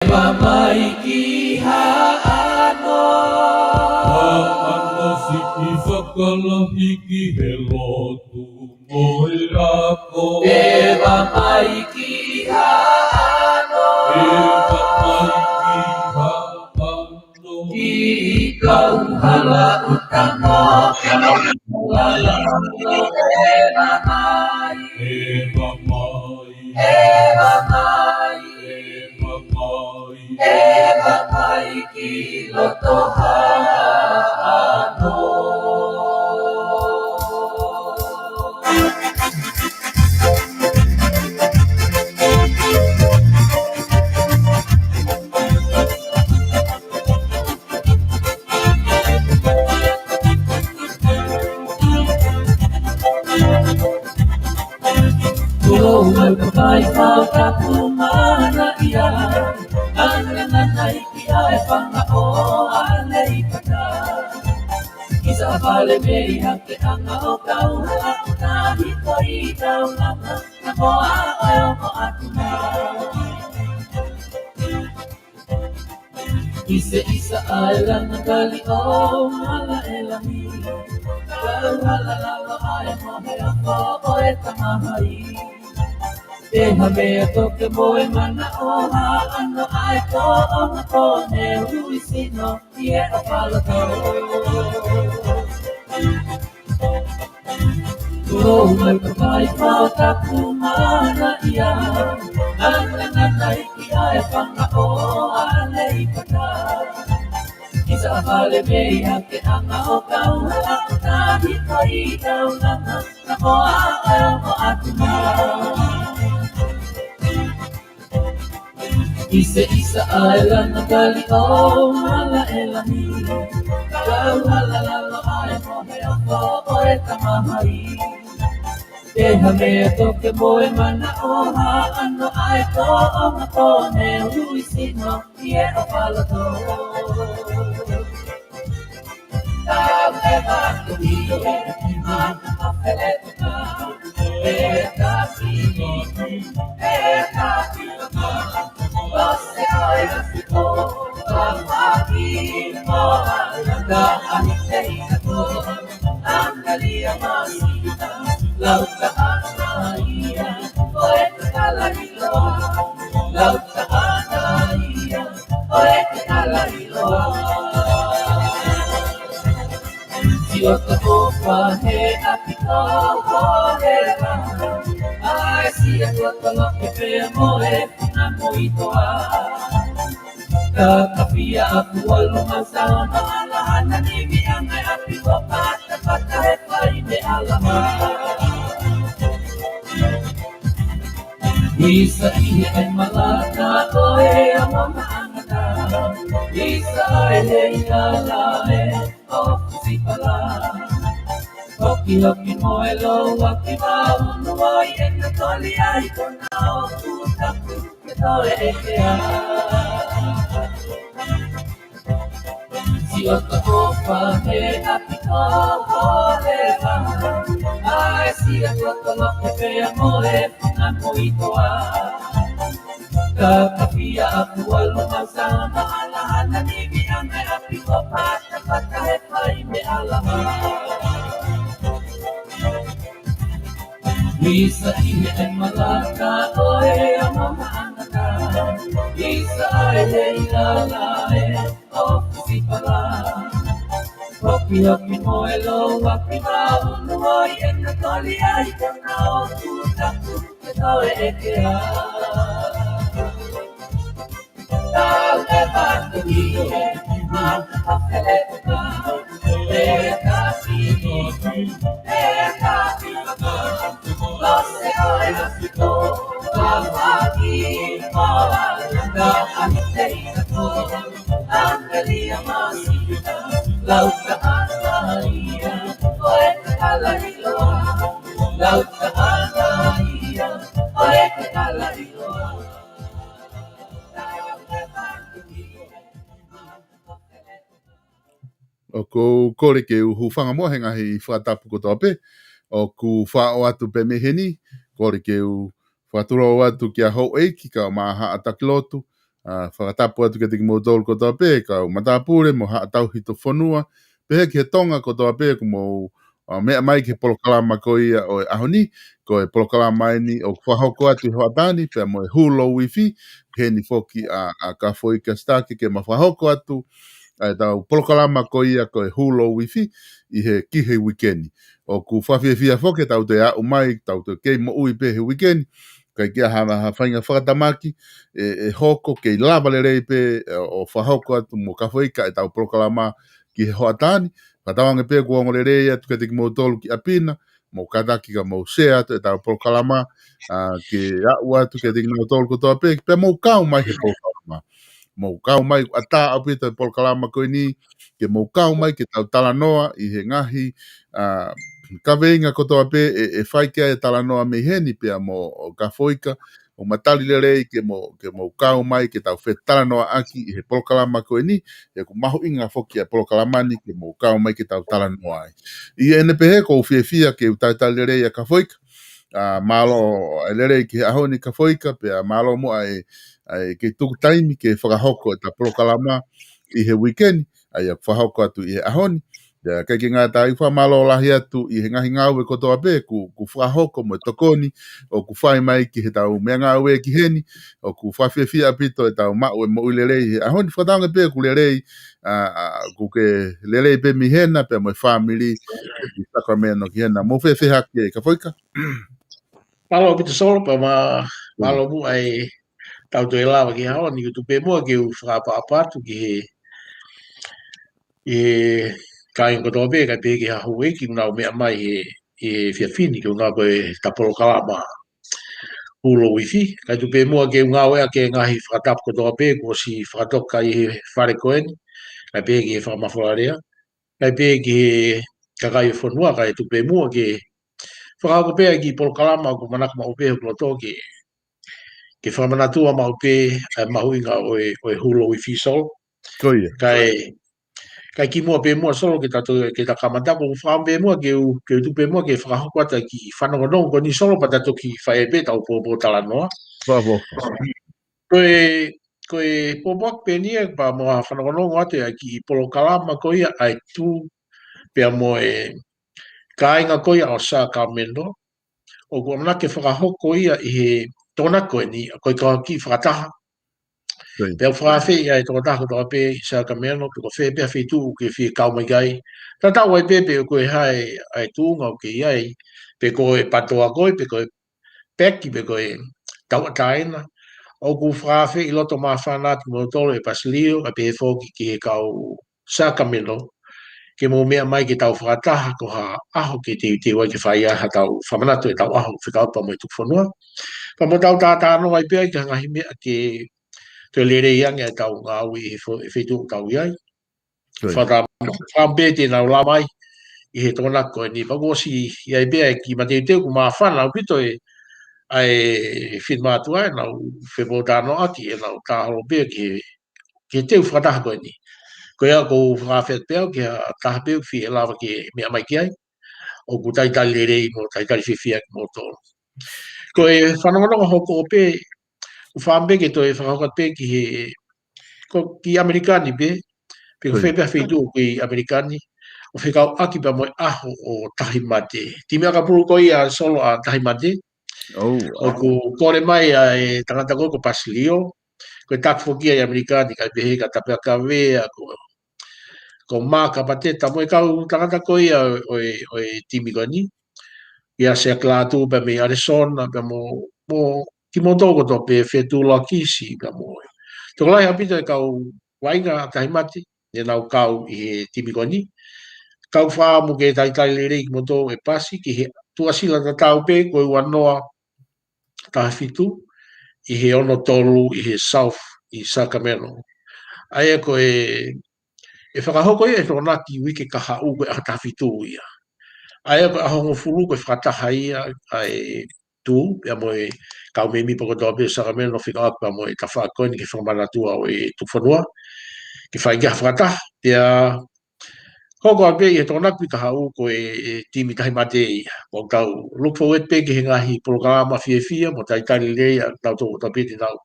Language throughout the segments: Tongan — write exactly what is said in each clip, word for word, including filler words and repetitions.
Eva mai ki Haʻano. Haʻano siʻi fakalahi ki he lotu mo e ako. Eva mai ki Haʻano. Eva mai ki Haʻano. Ki Kauhalautamo. Eva mai. Eva mai. Eva mai. Eva mai. Eva mai ki loto Haʻano. Kuo u mai papai fau tapu mana ia, angananai ki ai fanga o ale i kata. Kisa fale mei hake anga o Kauhalautamo, ko i tau lama, na moa o e ongo atu na. Kise isa ai lana kali o mala e lami. Kauhala lalo ai mo he ako o e tamahai. Te ha mea toke mo e mana o Haʻano ai ko onga ko ne ui sino i e o palato. Kuo u mai papai fau tapu mana ia, angananai ki ai fanga o ale i kata. Kisa fale mei hake anga o Kauhalautamo, ko i tau lama, na moa o e ongo atu na. Kise isa ai lana kali o mala e lami. Kauhala lalo ai mo he ako o e tamahai. Te ha mea toke mo e mana o Haʻano ai ko onga ko ne ui sino i e o palato. Lau taʻana ia, ʻo e ke kalaʻiloa. Sio ka ʻofa he ʻapi ko Holela. ʻAi sia tua tolo ke pea mo e fina mo i toa. Ka ka fia aku alu masao na ala hana ni mi anga e ʻapi ko pata pata he fai me ala ma. Isa ʻi he ʻai malaka ko e amo maʻangata. Isa ʻi he ʻi ala e o fusipala. Hoki hoki mo e lou aki maunu ai e na toli ai kona o kutaku ke toe ʻekea. Sio ka ʻofa he ʻapi ko Holela. ʻAi sia tua tolo ke pea mo e fina mo i toa. Ka ka fia aku alu masao na ala hana ni mi anga e ʻapi ko pata pata he fai me ala ma. Isa ʻi he ʻai malaka ko e amo maʻangata. Isa ʻi he ʻi ala e o fusipala. Hoki hoki mo e lou aki maunu ai e na toli ai kona o kutaku ke toe ʻekea. Tau e patu i e mata a fele ka e ka si e ka si ka. Lose o e a si ko a waki o a na a ni te i a ko. Angelia Masita, lau taʻana ia, ʻo e ke kalaʻiloa. Lau taʻana ia, ʻo e ke kalaʻiloa. ʻOku ou kole ke u hūfanga muʻa he ngaahi fakatapu kotoa pē ʻoku faʻo atu pē mei heni. Kole ke u fakatulou atu kia houʻeiki kae ʻumaʻā haʻa taki lotu, ʻA, fakatapu atu kiate kimoutolu kotoa pē, kau matāpule mo haʻa tauhi tuku fonua, pehē ki he Tonga kotoa pē kuo mou, ʻa, meʻa mai ki he polokalama ko ia ʻo e ʻaho ni, ko e polokalama eni ʻoku fakahoko atu ʻi he hoʻatā ni, pea mo e Hulu Wifi, heni foki ʻa, ʻa Kafoika Sitake ke ma fakahoko atu, ʻa ʻetau polokalama ko ia ko e Hulu Wifi, ʻi he ki he uike ni. ʻOku fakafiefia foki ʻetau toe aʻu mai, tau toe kei moʻui pē he uike ni, kae ʻikai ke ʻi ai ha, ha faʻahinga fakatamaki, ʻe, ʻe hoko kei lava lelei pē, ʻe, ʻo fakahoko atu mo Kafoika ʻetau polokalama ki he hoʻatā ni. Fakatauange pē kuo ongo lelei atu kiate kimoutolu ki ʻapi na, mou kātaki ka mou share atu ʻetau polokalama, ʻa, ke aʻu atu kiate kimoutolu kotoa pē, pea mou kau mai he polokalama. Mou kau mai, ʻatā ʻaupito he polokalama ko eni, ke mou kau mai ke tau talanoa ʻi he ngaahi, ʻa, kaveinga kotoa pē ʻe, ʻe fai ki ai e talanoa mei heni pea mo Kafoika, ʻoku ma tali lelei ke mou, ke mou kau mai ke tau fetalanoaʻaki ʻi he polokalama ko eni, he ʻoku mahuʻinga foki ʻa e polokalama ni ke mou kau mai ke tau talanoa ai. ʻI heʻene pehē ʻoku ou fiefia ke u talitali lelei ʻa Kafoika, ʻa, mālō e lelei ki he ʻaho ni Kafoika, pea mālō muʻa e, ʻa e kei tuku taimi ke fakahoko ʻeta polokalama ʻi he uike ni, ʻa ia ʻoku fakahoko atu ʻi he ʻaho ni. Pea ʻikai ke ngata ai, fakamālō lahi atu ʻi he ngaahi ngāue kotoa pē kuo, kuo fakahoko mo e tokoni ʻoku fai mai ki heʻetau meʻangāue ki heni, ʻoku fakafiefia ʻaupito ʻetau maʻu e moʻui lelei he ʻaho ni. Fakatauange pē ʻoku lelei, ʻa, ʻa, ʻoku ke lelei pē mei hena, pea mo e fāmili ʻi Sacramento ki hena. Mou fēfē hake Kafoika? Mālō ʻaupito Solo, pea ma, mālō muʻa ʻetau toe lava ki he ʻaho ni, ʻoku tuku pē muʻa ke u fakaʻapaʻapa atu ki he, ʻi he kāinga kotoa pē, kae pehē ki he houʻeiki ʻoku nau meʻa mai he, he efiafi ni, ke u ngāue ko ʻeta polokalama Hulu Wifi, kae tuku pē muʻa ke u ngāueʻaki e ngaahi fakatapu kotoa pē, kuo ʻosi fakatoka ʻi he fale ko eni, kae pehē ki he fakamafola lea, kae pehē ki he kakai ʻo e fonua, kae tuku pē muʻa ke fakahoko pē ʻa e kiʻi polokalama ʻoku manako maʻu pē hoku loto ke, ke fakamanatua maʻu pē ʻa e mahuʻinga ʻo e, ʻo e Hulu Wifi Solo. Ko ia. Kae, kae kimuʻa pē muʻa Solo ke ta toe, ke ta kamata, ʻoku ou fakaʻamu pē muʻa ke u, ke u tuku pē muʻa ke fakahoko atu ʻa e kiʻi fanongonongo ko eni Solo pea ta toki fai pē ʻetau pōpōtalanoa. Fakafo. Ko e, ko e pōpoaki pē eni ia pea mo ha fanongonongo atu ʻa e kiʻi polokalama ko ia ʻa e Tū pea mo e kāinga ko ia ʻo Sacramento. ʻOku ʻamanaki ke fakahoko ia ʻi he Tokonaki ko eni, ko e kau kiʻi fakataha. Ko ia. Pea ʻoku fakaafeʻi ʻa e tokotaha kotoa pē ʻi Sacramento, pe ko fē pē ha feituʻu ʻoku ke fie kau mai ki ai. Tatau ai pē pe ko e hā ʻa e tuʻunga ʻoku ke ʻi ai, pe ko e PATOA koe, pe ko e PAC, pe ko e tauʻatāina. ʻOku fakaafeʻi loto māfana atu kimoutolu ʻe Pasilio, kae pehē foki ki he kau Sacramento, ke mou meʻa mai ke tau fakataha ko ha ʻaho ke teuteu ai ke fai ai haʻatau fakamanatu ʻetau ʻaho fekauʻaki pea mo e tuku fonua. Pea mo tau talanoa ai pē ai ki ha ngaahi meʻa ke toe lelei ange ʻetau ngāue ʻi he fo-, feituʻu ʻoku tau ʻi ai. Ko ia. Fakaʻamu, fakaʻamu pē te nau lava mai ʻi he Tokonaki ko eni, pea kuo ʻosi ʻi ai pē ʻa e kiʻi mateuteu, ʻoku māfana ʻaupito e, ʻa e finemātuʻa ʻenau fepōtalanoaʻaki ʻenau tāholo pē ki he, ki he teu fakataha ko eni. Ko ia ʻoku ou fakaafeʻi pē au ki ha taha pē ʻoku fie lava ke meʻa mai ki ai. ʻOku talitali lelei mo talitali fiefia kimoutolu. Ko e fanongonongo hoko pē, ʻoku ou fakaʻamu pē ke toe fakahoko atu pē ki he, ko ki ʻAmelika ni pē, pe ko fē pē ha feituʻu ʻoku ʻi ʻAmelika ni, ʻo fekauʻaki pea mo e ʻaho ʻo Tahi Mate. Timi ʻakapulu ko ia Solo ʻa Tahi Mate. ʻOku kole mai ʻa e tangata ko, ko Pasilio, ko e taki foki ia ʻi ʻAmelika ni, kae pehē kia Tapea Kavea, ko, ko Maka Pateta, mo e kau tangata ko ia ʻo, ʻo e, ʻo e timi ko eni. ʻIa Sea Kilatu pea mei ʻAlesona, pea mo, mo kimoutolu kotoa pē, Fetulakisi, pea mo. Tokolahi ʻaupito e kau vaʻinga Tahi Mate, ʻenau kau ʻi he timi ko eni. Kau fakaʻamu ke talitali lelei kimoutolu ʻe Pasi, ki he tuʻasila tatau pē, ko e ua noa taha fitu, ʻi he ono tolu, ʻi he South, ʻi Sacramento. ʻA ia ko e, ʻe fakahoko ia ʻi he Tokonaki uike kahaʻu ko e ʻaho taha fitu ia. ʻA ia ko e ʻaho hongofulu ko e fakataha ia, ʻa e Tū, pea mo e kau mēmipa kotoa pē Sacramento fekauʻaki pea mo e tafaʻaki ko eni ke fakamanatua ʻo e tuku fonua. Ke fai ki ai ha fakataha, pea hoko atu pē ʻi he Tokonaki uike kahaʻu ko e, e timi Tahi Mate ia. ʻOku tau look forward pē ki he ngaahi polokalama fiefia, mo talitali lelei ʻa tautolu kotoa pē te nau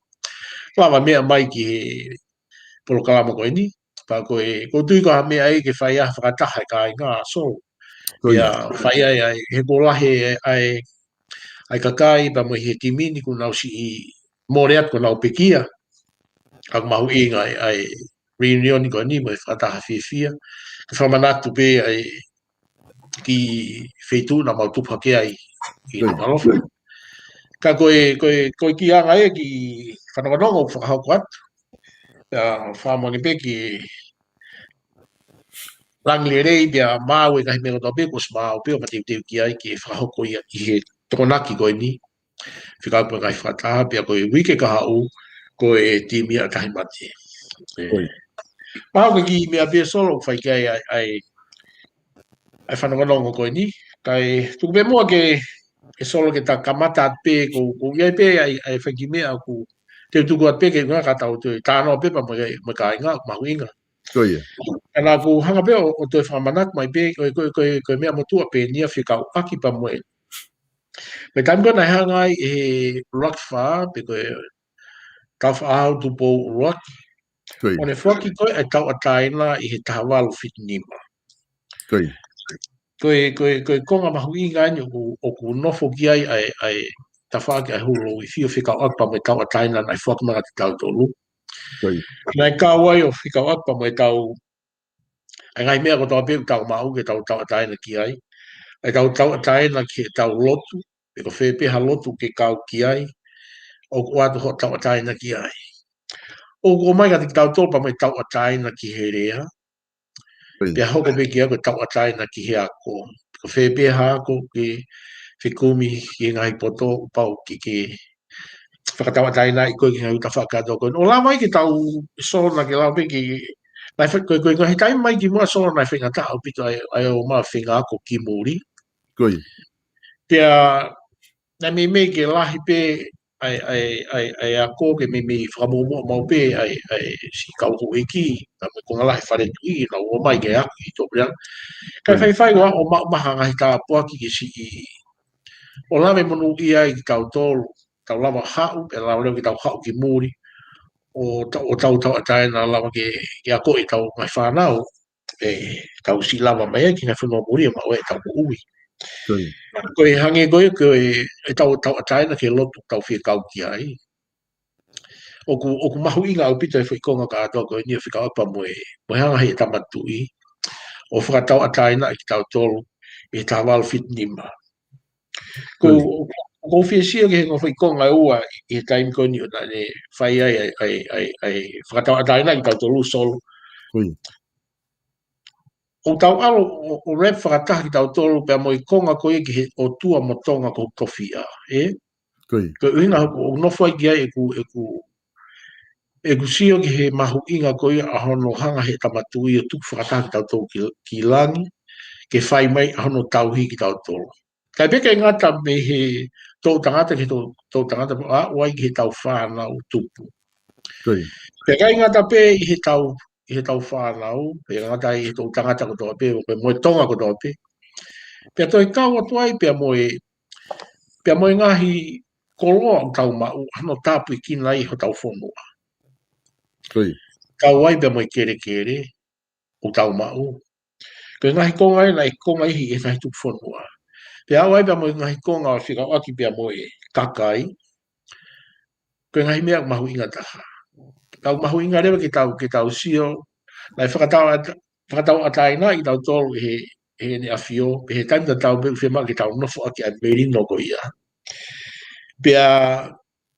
lava meʻa mai ki he polokalama ko eni. Pea ko e, ʻoku ou tui ko ha meʻa ia ke fai ai ha fakataha e kāinga, Solo. Ko ia. Ia, fai ai, ai, he kuo lahi e, ai, ai kakai, pea mo e he kimi ni kuo nau siʻi mole atu kuo nau pekia. Ka ʻoku mahuʻinga ai, ai reunion ko eni mo e fakataha fiefia. Ke fakamanatu pē ai ki he feituʻu naʻa mau tupu hake ai ʻi Nukuʻalofa. Ka ko e, ko e, ko e kiʻi anga ia e kiʻi fanongonongo ʻoku fakahoko atu. Ia, fakamolemole pē ki he langi lelei pea maau e ngaahi meʻa kotoa pē, kuo ʻosi maau pē ʻo mateuteu ki ai ke fakahoko ia ʻi he Tokonaki ko eni. Fekauʻaki mo e ngaahi fakataha pea ko e uike kahaʻu, ko e timi ʻa Tahi Mate. ʻE. Ko ia. Mahalo ko e kiʻi meʻa pē, Solo, ʻoku fai ki ai, ai, ai, ai fanongonongo ko eni. Kae tuku pē muʻa ke, ʻe Solo ke ta kamata atu pē, ko, ko ia pē, ai, ai fai kiʻi meʻa ʻoku te u tuku atu pē ke ʻuhinga ka tau toe talanoa pē pea mo e, mo e kāinga, mahuʻinga. Ko ia. Ka naʻa ku hanga pē ʻo, ʻo toe fakamanatu mai pē, ko e, ko e, ko e, ko e meʻa motuʻa pē eni ia fekauʻaki pea mo e. Mo e taimi ko ē naʻe hanga ai ʻe he ʻUluaki Fā, pe ko e Tāufaʻāhau Tupou ʻUluaki. Ko ia. ʻO ne foaki ko ē ʻa e tauʻatāina ʻi he taha valu fitu nima. Ko ia. Ko e, ko e, ko e konga mahuʻinga eni ʻoku, ʻoku nofo ki ai ʻa e, ʻa e tafaʻaki ʻa e Hulu ʻo e Uifi ʻo fekauʻaki pea mo e tauʻatāina naʻe foaki mai kiate kitautolu. Ko ia. Naʻe kau ai ʻo fekauʻaki pea mo e tau, ʻa e ngaahi meʻa kotoa pē ʻoku tau maʻu ke tau tauʻatāina ki ai. ʻA e tau tauʻatāina ki he tau lotu, pe ko fē pē ha lotu ke kau ki ai, ʻoku ʻoatu hoʻo tauʻatāina ki ai. ʻOku ʻomai kiate kitautolu pea mo e tauʻatāina ki he lea, Ko ia. Pea hoko pē ki ai ko e tauʻatāina ki he ako. Ko fē pē ha ako ke fekumi ki he ngaahi poto, kuo pau ke, ke fakatauʻatāinaʻi koe ki he ngaahi ʻū tafaʻaki kotoa ko ē. ʻO lava ai ke tau, Solo, ke lava pē ke, naʻe fai, ko e, ko e ngaahi taimi mai kimuʻa, Solo, naʻe faingataʻa ʻaupito ʻa e, ʻa e ō mai feinga ako ki muli. Ko ia. Pea naʻe meimei ke lahi pē ʻa e, ʻa e, ʻa e, ʻa e ako ke meimei fakamuʻomuʻa maʻu pē ʻa e, ʻa e siʻi kau houʻeiki, naʻa mo e konga lahi e fale tuʻi, naʻa nau ō mai ke ako ʻi Tuʻapulelulu. Kae Mm. faifai ua ʻo maʻu mai ha ngaahi tāpuaki ke siʻi ʻo lave monūʻia ai kitautolu, tau lava haʻu, pea lava leva ke tau haʻu ki muli, ʻo tau, ʻo tau tauʻatāina lava ke, ke akoʻi ʻetau ngaahi fānau, ʻe tau siʻi lava mai ai ki he ngaahi fonua muli ʻo maʻu ai ʻetau moʻui. Ko ia. Ko e hangē ko ia, ko e, ʻetau tauʻatāina ki he lotu ʻoku tau fie kau ki ai. ʻOku, ʻoku mahuʻinga ʻaupito e foʻi konga kātoa ko eni ʻo fekauʻaki pea mo e, mo e hanga ʻe he Tama Tuʻi ʻo fakatauʻatāinaʻi kitautolu ʻi he taha valu fitu nima. Ko, Ko ia. ʻoku ou fie sio ki he ongo foʻi konga ʻe ua ʻi he taimi ko eni ʻo naʻa ne fai ai, ai, ai, ai, ai fakatauʻatāinaʻi kitautolu, Solo. Ko ia. ʻOku tau ʻalu ʻo, ʻo wrap fakataha kitautolu pea mo e konga ko ia ki he ʻOtua mo Tonga ko hoku tofiʻa, ē? Ko ia. Ko e ʻuhinga ʻoku, ʻoku nofo ai ki ai ʻeku, ʻeku, ʻeku sio ki he mahuʻinga ko ia ʻa hono hanga ʻe he Tama Tuʻi ʻo tuku fakataha kitautolu ki, ki langi, ke fai mai ʻa hono tauhi kitautolu. Kae pehē ʻikai ngata mei he toʻutangata ki he toʻu, toʻutangata, pea ʻoku ʻi ai ki he tau fānau tupu. Ko ia. Pea ʻikai ngata pē ʻi he tau, ʻi he tau fānau, pea ngata ʻi he toʻutangata kotoa pē, pea mo e Tonga kotoa pē. Pea toe kau atu ai pea mo e, pea mo e ngaahi koloa ʻoku tau maʻu, ʻa hono tāpuekina ai hotau fonua. Ko ia. Kau ai pea mo e kelekele ʻoku tau maʻu. Ko e ngaahi konga ē naʻe konga ʻi he, ʻi he ngaahi tuku fonua. Pea aʻu ai pea mo e ngaahi konga ʻo fekauʻaki pea mo e kakai. Ko e ngaahi meʻa mahuʻinga taha. Tau mahuʻinga leva ke tau, ke tau sio, naʻe fakatau-, fakatauʻatāinaʻi kitautolu ʻe he, ʻe Heʻene ʻAfio, pea ʻi he taimi tatau pē ʻoku fiemaʻu ke tau nofo ʻaki ʻa e melino ko ia. Pea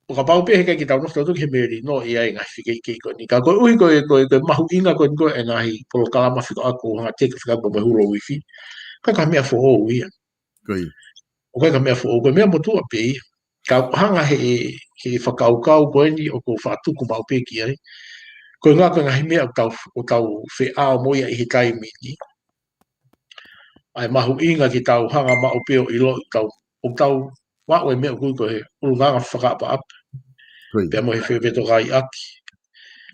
ʻo kapau pē heʻikai ke tau nofo tautolu ki he melino, ʻe ʻi ai e ngaahi fekeʻikeʻi ko eni. Ka koeʻuhi ko e, ko e, ko e mahuʻinga ko eni ko e ngaahi polokalama fekauʻaki ʻoku hanga ʻe he teke fekauʻaki mo e Hulu ʻo e Uifi, ʻikai ko ha meʻa foʻou ia. Ko ia. ʻOku ʻikai ko ha meʻa foʻou, ko e meʻa motuʻa pē ia. Ka hanga ʻe he, he fakakaukau ko eni ʻoku ou faʻa tuku maʻu pē ki ai. Ko e ngaahi, ko e ngaahi meʻa ʻoku tau, ʻoku tau feʻao mo ia ʻi he taimi ni. ʻA e mahuʻinga ke tau hanga maʻu pē ʻo ʻiloʻi ʻoku tau, ʻoku tau maʻu e meʻa ʻoku ui ko e ʻulungaanga fakaʻapaʻapa. Ko ia. Pea mo e fefetokaiʻaki.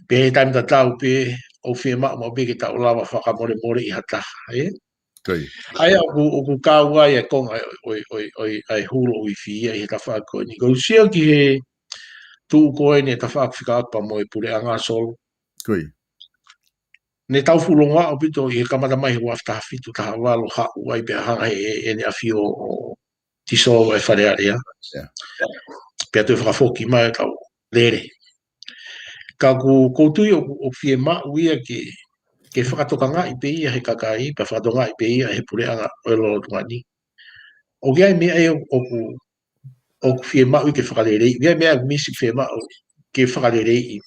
Pea ʻi he taimi tatau pē ʻoku fiemaʻu maʻu pē ke tau lava fakamolemoleʻi ha taha, ē? Ko ia. ʻA ia ʻoku, ʻoku kau ai e konga ʻo e, ʻo e, ʻo e, ʻa e Hulu ʻo e Uifi ia ʻi he tafaʻaki ko eni. Ko u sio ki he tuʻu ko ē ʻene tafaʻaki fika ʻaki pea mo e puleʻanga Solo. Ko ia. Ne tau fuʻu longoaʻa ʻaupito ʻi he kamata mai he ua afe taha fitu taha valu haʻu ai pea hanga he ʻEne ʻAfio ʻo dissolve e Fale Alea. Pea toe fakafoki mai ʻo tau lele. Ka ʻoku, ʻoku ou tui ʻoku, ʻoku fiemaʻu ia ke, ke fakatokangaʻi pē ia he kakai, pea fakatokangaʻi pē ia he puleʻanga ʻo e lolotonga ni. ʻOku ʻi ai e meʻa ia ʻoku, ʻoku fiemaʻu ia ke fakaleleiʻi, ʻi ai e meʻa ʻoku misi fiemaʻu ke fakaleleiʻi.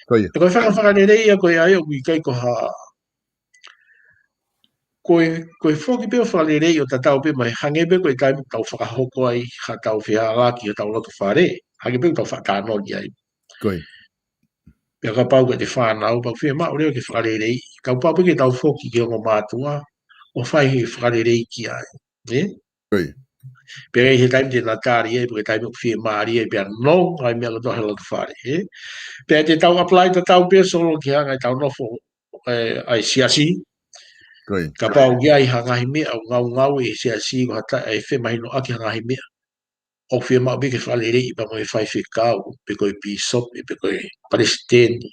Ko ia. Ko e faka-, fakaleleiʻi ia ko ia ʻoku ʻikai ko ha, ko e, ko e foki pē ʻo fakaleleiʻi ʻo tatau pē mo e hangē pē ko e taimi ʻoku tau fakahoko ai haʻatau fehālaaki ʻi hotau loto fale. Hangē pē ʻoku tau fakatātā ai. Ko ia. Pea kapau ko e fānau, pea ʻoku fiemaʻu leva ke fakaleleiʻi. Kapau pē ke tau foki ki he ongo mātuʻa, ʻo fai e fakaleleiʻi ki ai. Ē? Ko ia. Pea ʻi he taimi te na tali ai, pea ko e taimi ʻoku fiemālie ai, pea nonga ai e meʻa kotoa he loto fale, ē? Pea te tau apply tatau pē Solo ki he anga ʻetau nofo, ē, ʻa e siasi. Ko ia. Kapau ʻoku ʻi ai ha ngaahi meʻa ʻoku ngaungaue ʻi he siasi, ko ha taha ʻe femahinoʻaki ha ngaahi meʻa, ʻoku fiemaʻu pē ke fakaleleiʻi pea mo e faifekau, pe ko e pīsope, pe ko e palesiteni.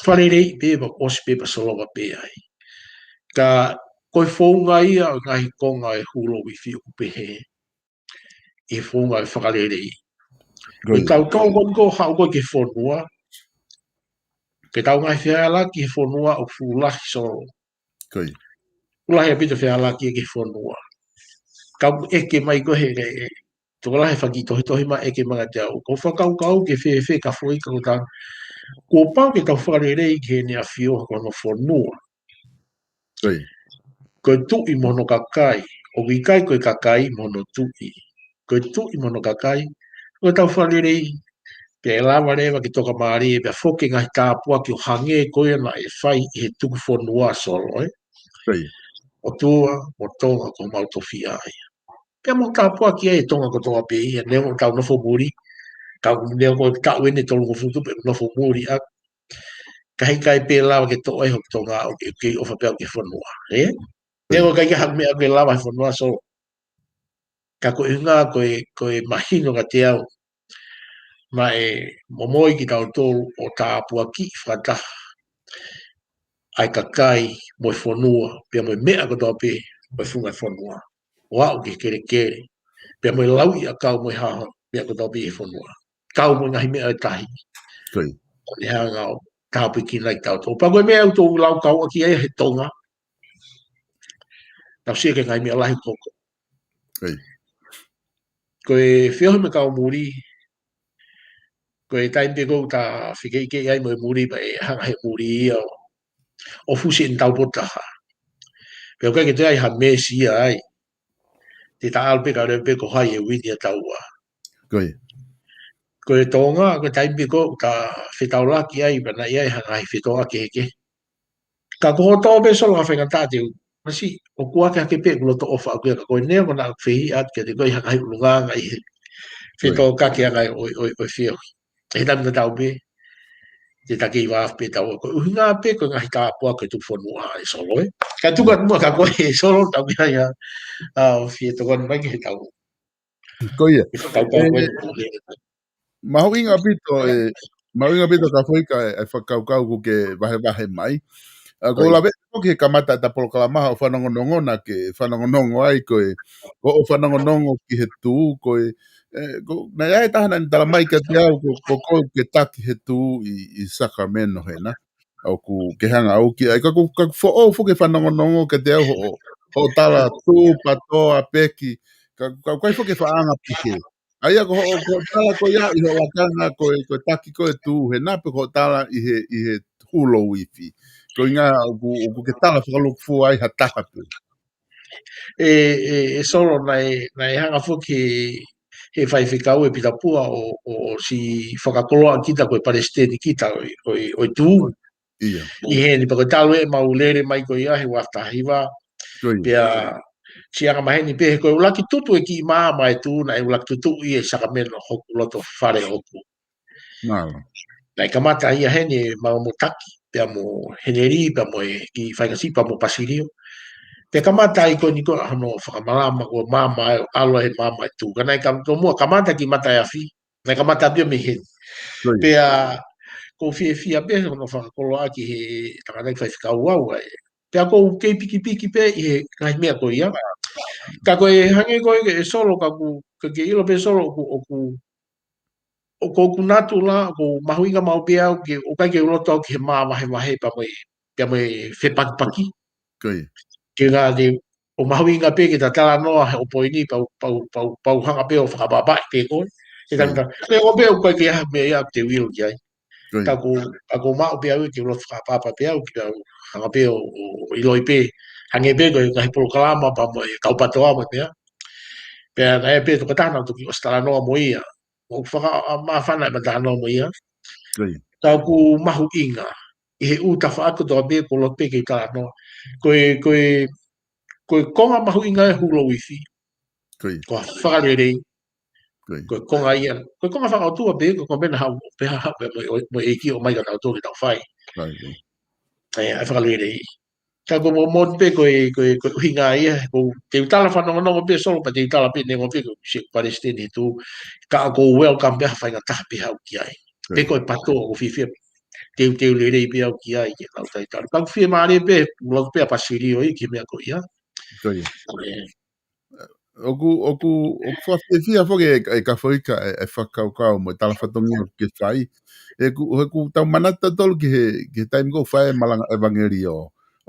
Fakaleleiʻi pē pea ʻosi pē pea solova pē ai. Ka ko e founga ia ʻo e ngaahi konga ʻo e hulu uifi ʻoku pehē, ʻi he founga ʻo e fakaleleiʻi. Ko ia. ʻI he tautau ko eni ʻoku haʻu ko ē ki he fonua, ko ʻetau ngaahi fehālaaki he fonua ʻoku fuʻu lahi Solo. Ko ia. Fuʻu lahi ʻaupito fehālaaki ki he fonua. Ka ʻoku ʻeke mai ko ē he, he, he tokolahi e fanga kiʻi tohitohi mai ʻeke mai kiate au. Ko e fakakaukau ke fēfē Kafoika ko e taha. Kuo pau ke tau fakaleleiʻi ki heʻene ʻAfio ko hono fonua. Ko ia. Ko e tuʻi mo hono kakai, ʻoku ʻikai ko e kakai mo hono tuʻi. Ko e tuʻi mo hono kakai, ko ʻetau fakaleleiʻi, pea ʻe lava leva ke tokamālie, pea foki e ngaahi tāpuaki ʻo hangē ko ia naʻe fai ʻi he tuku fonua Solo, ē? Ko ia. ʻOtua mo Tonga ko homau tofiʻa ia. Pea mo tāpuakiʻi ai e Tonga kotoa pē ia, neongo ʻetau nofo muli, ka neongo ko e taʻu eni ʻe tolungofulu tupu ʻe nofo muli ʻa, ka heʻikai pē lava ke toʻo ai hoku Tonga ʻo ke, ke ʻofa pē au ki he fonua, ē? Neongo ʻikai ke ha meʻa ke lava he fonua Solo. Ka ko e ʻuhinga ko e, ko e mahino kiate au, naʻe momoi kitautolu ʻo tāpuakiʻi fakataha ʻa e kakai mo e fonua, pea mo e meʻa kotoa pē ʻo e funga fonua. ʻO aʻu ki he kelekele, pea mo e lauʻi ʻakau mo e hā ha meʻa kotoa pē ʻi he fonua. Kau mo e ngaahi meʻa ʻo e tahi. Ko ia. ʻO ne hanga ʻo tāpuekina kitautolu. Pea ko e meʻa ʻoku tau laukau ʻaki ai he Tonga. Tau sio ki he ngaahi meʻa lahi ʻoku hoko. Ko ia. Ko e feohi mo e kau muli, ko e taimi pē ʻoku ta fekeʻikeʻi ai mo e muli pea ʻe hanga he muli ia ʻo, ʻo fusi ʻene taupotu taha. Pea ʻoku ʻikai ke toe ʻi ai ha meesi ia ai. Te ta ʻalu pē ka lele pē ko hai ʻe uini ʻa taua. Ko ia. Ko e Tonga, ko e taimi pē ʻoku ta fetaulaki ai, pea naʻe ʻi ai ha ngaahi fetōʻaki kehekehe. Ka ko hoʻo tō pē Solo ha faingataʻa te u, masi, ʻoku ake ake pē ʻeku loto ʻofa ʻaʻaku ia ka ko e neongo naʻa ku fehiʻa atu kiate koe ʻi ha ngaahi ʻulungaanga ʻi he fetōkaki ʻa e ngaahi ʻo, ʻo, ʻo e feohi. ʻI he taimi tatau pē, te ta kei vāofi pē taua. Ko e ʻuhinga pē ko e ngaahi tāpuaki ʻo e tuku fonua ʻa e Solo, ē. Ka tuku atu muʻa kia koe ē Solo, tau ki ai ʻa, ʻa, ʻo fie tokoni mai ki he tau. Ko ia. Ki he tau tau ē, ko ē. Mahuʻinga ʻaupito ē, mahuʻinga ʻaupito Kafoika e, e fakakaukau ʻoku ke vahevahe mai. ʻA, ko ia. Lave ʻoku ke kamata ʻeta polokalama hoʻo fanongonongo naʻa ke fanongonongo ai ko e, ko hoʻo fanongonongo ki he tū, ko e, ē, ko, naʻe ʻi ai e taha naʻa ne tala mai kiate au, ko, ko, ko ke taki he tū ʻi, ʻi Sacramento hena. ʻOku ke hanga ʻo ʻuki ai, ka ʻoku, ka ʻoku foʻou foki e fanongonongo kiate au hoʻo, hoʻo tala tū, patoa, peki, ka, ka ʻoku ʻikai foki e faʻahinga pehē. ʻA ia ko hoʻo, ko hoʻo tala ko ia ʻi hoʻo lakanga ko e, ko e taki ko e tū hena pe ko hoʻo tala ʻi he, ʻi he hulu uifi. Ko e ʻuhinga ʻoku, ʻoku ke tala fakalūkufua ai ha taha pē. ʻE, ʻe, ʻe Solo naʻe, naʻe hanga foki he, he faifekau ʻe Pita Pua ʻo, ʻo, ʻosi fakakoloa kita ko e palesiteni kita ʻo, ʻo, ʻo e tū. Ia. ʻI heni pea ko e talu ʻemau lele mai ko ia he ua afe taha hiva. Ko ia. Pea siʻi anga maheni pē he ko e ʻuluaki tutu e kiʻi maama e tū naʻe ʻuluaki tutuʻi ʻe Sacramento hoku loto fale ʻoʻoku. Mālō. Naʻe kamata ia heni ʻemau mo Taki, pea mo Heneli, pea mo e kiʻi faʻahinga siʻi, pea mo Pasilio. Pea kamata ai ko eni ko e hono fakamalama ko e maama ʻe ʻalu he maama e tū. Ka naʻe kam-, tomuʻa kamata ki Mataeafi. Naʻe kamata ʻaupito mei heni. Pea ʻoku ou fiefia pē hono fakakoloa ʻaki he tangataʻeiki faifekau au ē. Pea ʻoku ou kei pikipiki pē ʻi he ngaahi meʻa ko ia. Ka ko e hangē ko ē Solo ka ʻoku, ka ke ʻilo pē Solo ʻoku, ʻoku, ʻoku, ʻoku natula, ʻoku mahuʻinga maʻu pē au ke, ʻoku ʻikai ke u loto au ki he māvahevahe pea mo e, pea mo e fepakipaki. Ke ngā te, ʻoku mahuʻinga pē ke ta talanoa he ʻo poini pau, pau, pau, pau hanga pē ʻo fakapapauʻi pē ko. Ke tangata, ke ʻo pē ʻoku ʻikai ke ʻi ai ha meʻa ia te u ʻilo ki ai. Ka ʻoku, ka ʻoku maʻu pē au ke u loto fakapapauʻi pē au ke u hanga pē ʻo, ʻo, ʻo ʻiloʻi pē. Hangē pē ko e ngaahi polokalama pea mo e kau patoa mo e meʻa. Pea naʻe pē tokotaha naʻa ku toki ʻosi talanoa mo ia. ʻOku fakamāfana ʻema talanoa mo ia. Ka ʻoku mahuʻinga ʻi he ʻū tafaʻaki kotoa pē ʻoku ou loto pē ke talanoa. Ko e, ko e, ko e konga mahuʻinga e Hulu ʻo e Uifi. Ko e fakalelei. Ko e konga ia. Ko e konga fakaʻotua pē, ko e konga pē naʻa haʻu, pē haʻu, pē mo, mo e ʻEiki ʻo mai ka tau toki tau fai. ʻE, ʻa e fakalelei. Ka ʻoku ou moʻoni pē ko e, ko e, ko e ʻuhinga ia, ʻoku ou, te u tala fanongonongo pē Solo, pea te u tala pē neongo pē ko e siʻi palesiteni tu, ka ʻoku ou welcome pē ha faingataha pē haʻu ki ai. Pea ko e patoa ʻoku ou fiefia, te u, te u lelei pē au ki ai, ke lau tai tali. Ka ʻoku fiemālie pē, ʻoku lau pē ʻa Pasilio ia ki he meʻa ko ia. ʻOku, ʻoku, ʻoku fakafiefia foki e, e Kafoika e, e fakakaukau mo e tala fatongia ʻoku ke fai. ʻOku, ʻoku tau manatu tautolu ki he, ki he taimi ʻoku fai e malanga ʻevangeliō.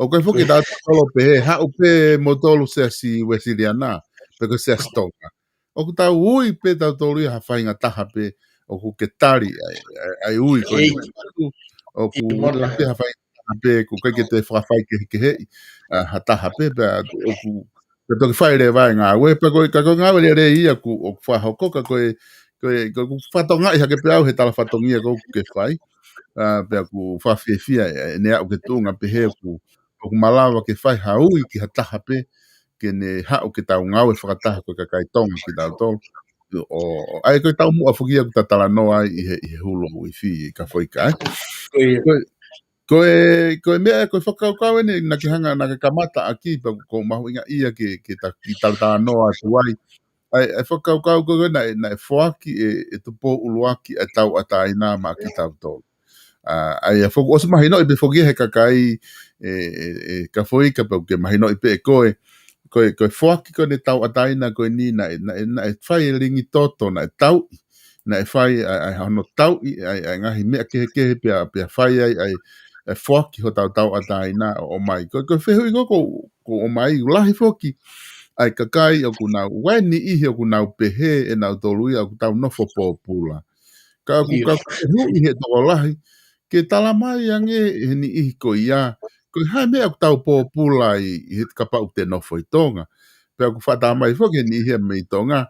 ʻOku ʻikai foki tautolu pē he haʻu pē moutolu Siasi Uesiliana, pe ko e Siasi Tonga. ʻOku tau ui pē tautolu ia ha faingataha pē, ʻoku ke tali ai, ai, ai ui ko e ʻoku ui pē ha faingataha pē, ʻoku ʻikai ke te fakafai kehekeheʻi, ʻa, ha taha pē, pea ʻoku, pea toki fai leva e ngāue, pea ko e, ka ko e ngāue lelei ia ʻoku, ʻoku fakahoko ka ko e, ko e, ko e, ʻoku fakatokangaʻi hake pē au he tala fatongia ʻoku ke fai, ʻa, pea ʻoku fakafiefia e, e, ne aʻu ke tuʻunga pē he ʻoku, ʻoku malava ke fai ha ui ki ha taha pē, ke ne haʻu ke tau ngāue fakataha ko e kakai Tonga kitautolu. ʻO, ʻo, ʻa ia ko e taumuʻa foki ia ʻoku ta talanoa ai ʻi he, ʻi he Hulu ʻo e Uifi, Kafoika, ē. Ko e, ko e, ko e meʻa, ko e fakakaukau eni, naʻa ke hanga, naʻa ke kamata ʻaki, pea ʻoku mahuʻinga ia ke, ke ta, ke talatalanoa atu ai. ʻA e, ʻa e fakakaukau ko ē naʻe, naʻe foaki ʻe, ʻe Tupou ʻUluaki ʻa e tauʻatāina maʻa kitautolu. ʻA, ʻa ia foki, ʻosi mahinoʻi pē foki he kakai, ʻe, ʻe, ʻe Kafoika pea ʻoku ke mahinoʻi pē ʻe koe, ko e, ko e foaki ko eni tauʻatāina ko eni naʻe, naʻe, naʻe fai e lingi toto, naʻe tauʻi, naʻe fai ʻa e, ʻa e hono tauʻi, ʻa e, ʻa e ngaahi meʻa kehekehe pea, pea fai ai, ʻa e, ʻa e foaki hotau tauʻatāina ʻo, ʻomai. Ko e, ko e fehuʻi ko ē ʻoku, ʻoku ʻomai, ʻoku lahi foki ʻa e kakai ʻoku nau, ʻoku ʻi ai e niʻihi ʻoku nau pehē ʻe nautolu ia ʻoku tau nofo pōpula. Ka ʻoku, ka ʻoku fehuʻi he tokolahi, ke tala mai ange he niʻihi ko ia, ko e hā e meʻa ʻoku tau pōpula ai, ʻi he kapau te nofo ʻi Tonga. Pea ʻoku fakatamai foki he niʻihi ia mei Tonga,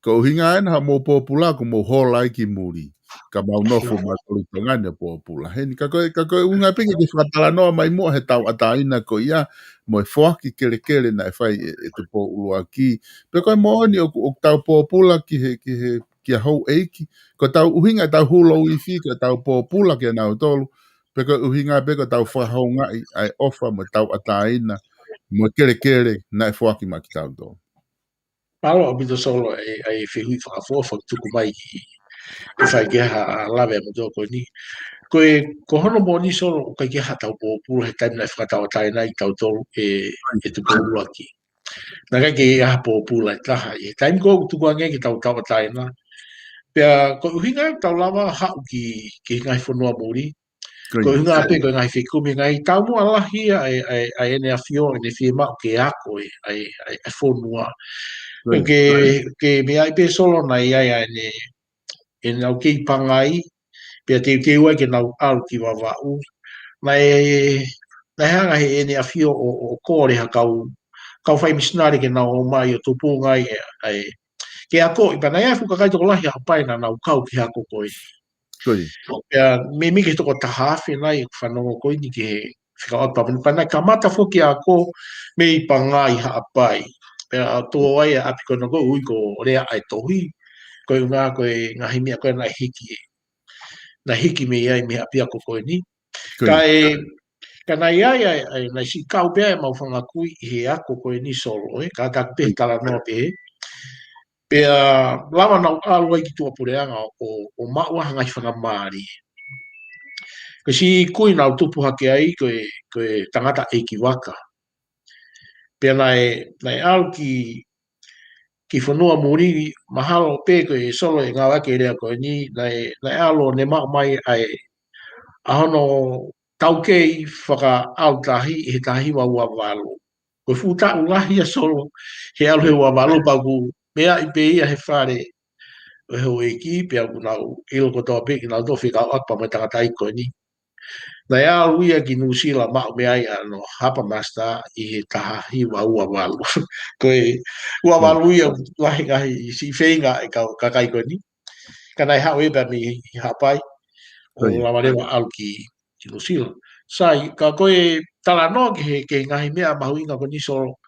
ko e ʻuhinga ena haʻamou pōpula ʻoku mou hola ai ki muli. Ka mau nofo mautolu ʻi Tonga ni ʻo pōpula. Heni, ka ko e, ka ko e ʻuhinga pē ke fakatalanoa mai muʻa he tauʻatāina ko ia, mo e foaki kelekele naʻe fai ʻe, ʻe Tupou ʻUluaki. Pea ko e moʻoni ʻoku, ʻoku tau pōpula ki he, ki he, kia houʻeiki. Ko ʻetau ʻuhinga ʻetau Hulu ʻo e Uifi, ko ʻetau pōpula kia nautolu. Pea ko e ʻuhinga pē ko ʻetau fakahoungaʻi ʻa e ʻofa mo e tauʻatāina, mo e kelekele naʻe foaki maʻa kitautolu. Mālō ʻaupito Solo ʻa e, ʻa e fehuʻi fakaʻofoʻofa ʻoku tuku mai ki, ke fai ki ai ha lave ʻa e motuʻa ko eni. Ko e, ko hono moʻoni Solo ʻoku ʻikai ke ʻi ai haʻatau pōpula he taimi naʻe fakatauʻatāinaʻi kitautolu ʻe, ʻe Tupou ʻUluaki. Naʻe ʻikai ke ʻi ai ha pōpula ʻe taha. ʻI he taimi ko ē ʻoku tukuange ai ke tau tauʻatāina. Pea ko e ʻuhinga ia ʻoku tau lava haʻu ki, ki he ngaahi fonua muli. Ko e ʻuhinga pē ko e ngaahi fekumi, ngaahi taumuʻa lahi ia ʻa e, ʻa e, ʻa e ʻEne ʻAfio, ʻene fiemaʻu ke ako e, ʻa e, ʻa e, ʻa e fonua. Ko e, ke, ke meaʻi pē Solo naʻe ʻi ai ʻa ʻene, ʻenau kei pangai, pea teuteu ai ke nau ʻalu ki Vavaʻu. Naʻe, naʻe hanga he ʻEne ʻAfio ʻo, ʻo kole ha kau, kau fai misinale ke nau ō mai ʻo tupunga ai e, ʻa e, ke akoʻi pea naʻe ʻi ai e fuʻu kakai tokolahi Haʻapai naʻa nau kau ki he ako ko ē. Pea meimei ki he toko taha afe nai ʻeku fanongo ko eni ki he fekauʻaki Papua Niu Kini, pea naʻe kamata foki ako mei Pangai Haʻapai. Pea ʻoku tō ai ʻa e ʻapi ko ena ʻoku ui ko Leaʻaetohi. Ko e ʻuhinga ko e ngaahi meʻa ko ē naʻe hiki, naʻe hiki mei ai mei he ʻapiako ko eni. Ka e, ka naʻe ʻi ai, ʻa e, ʻa e, naʻe siʻi kau pē ʻemau fanga kui ʻi he ako ko eni Solo, ē, kātaki pē talanoa pē. Pea lava naʻa nau ʻalu ai ki tuʻapuleʻanga ʻo, ʻo maʻu ha ngaahi faingamālie. Ko e siʻi kui naʻa nau tupu hake ai ko e, ko e tangata ʻeiki vaka. Pea naʻe, naʻe ʻalu ki, ki fonua muli, mahalo pē ko e Solo ʻe ngāueʻaki e lea ko eni, naʻe, naʻe ʻalu ʻo ne maʻu mai ʻa e, ʻa hono taukei fakaʻautahi ʻi he taha hiva ua valu. Ko e fuʻu taʻu lahi ʻa Solo he ʻalu he ua valu, pea ʻoku meaʻi pē ia he fale ʻo e houʻeiki, pea ʻoku nau ʻilo kotoa pē kinautolu fekauʻaki pea mo e tangataʻeiki ko eni. Naʻe ʻalu ia ki Nuʻusila maʻu mei ai ʻa hono Harbour Master ʻi he taha hiva ua valu. Ko e ua valu ia lahi ngaahi siʻi feinga ʻa e kau kakai ko eni. Ka naʻe haʻu ia pea mei Haʻapai ʻo lava leva ʻalu ki, ki Nuʻusila. Sai, ka ko e talanoa ki he, ki he ngaahi meʻa mahuʻinga ko eni Solo.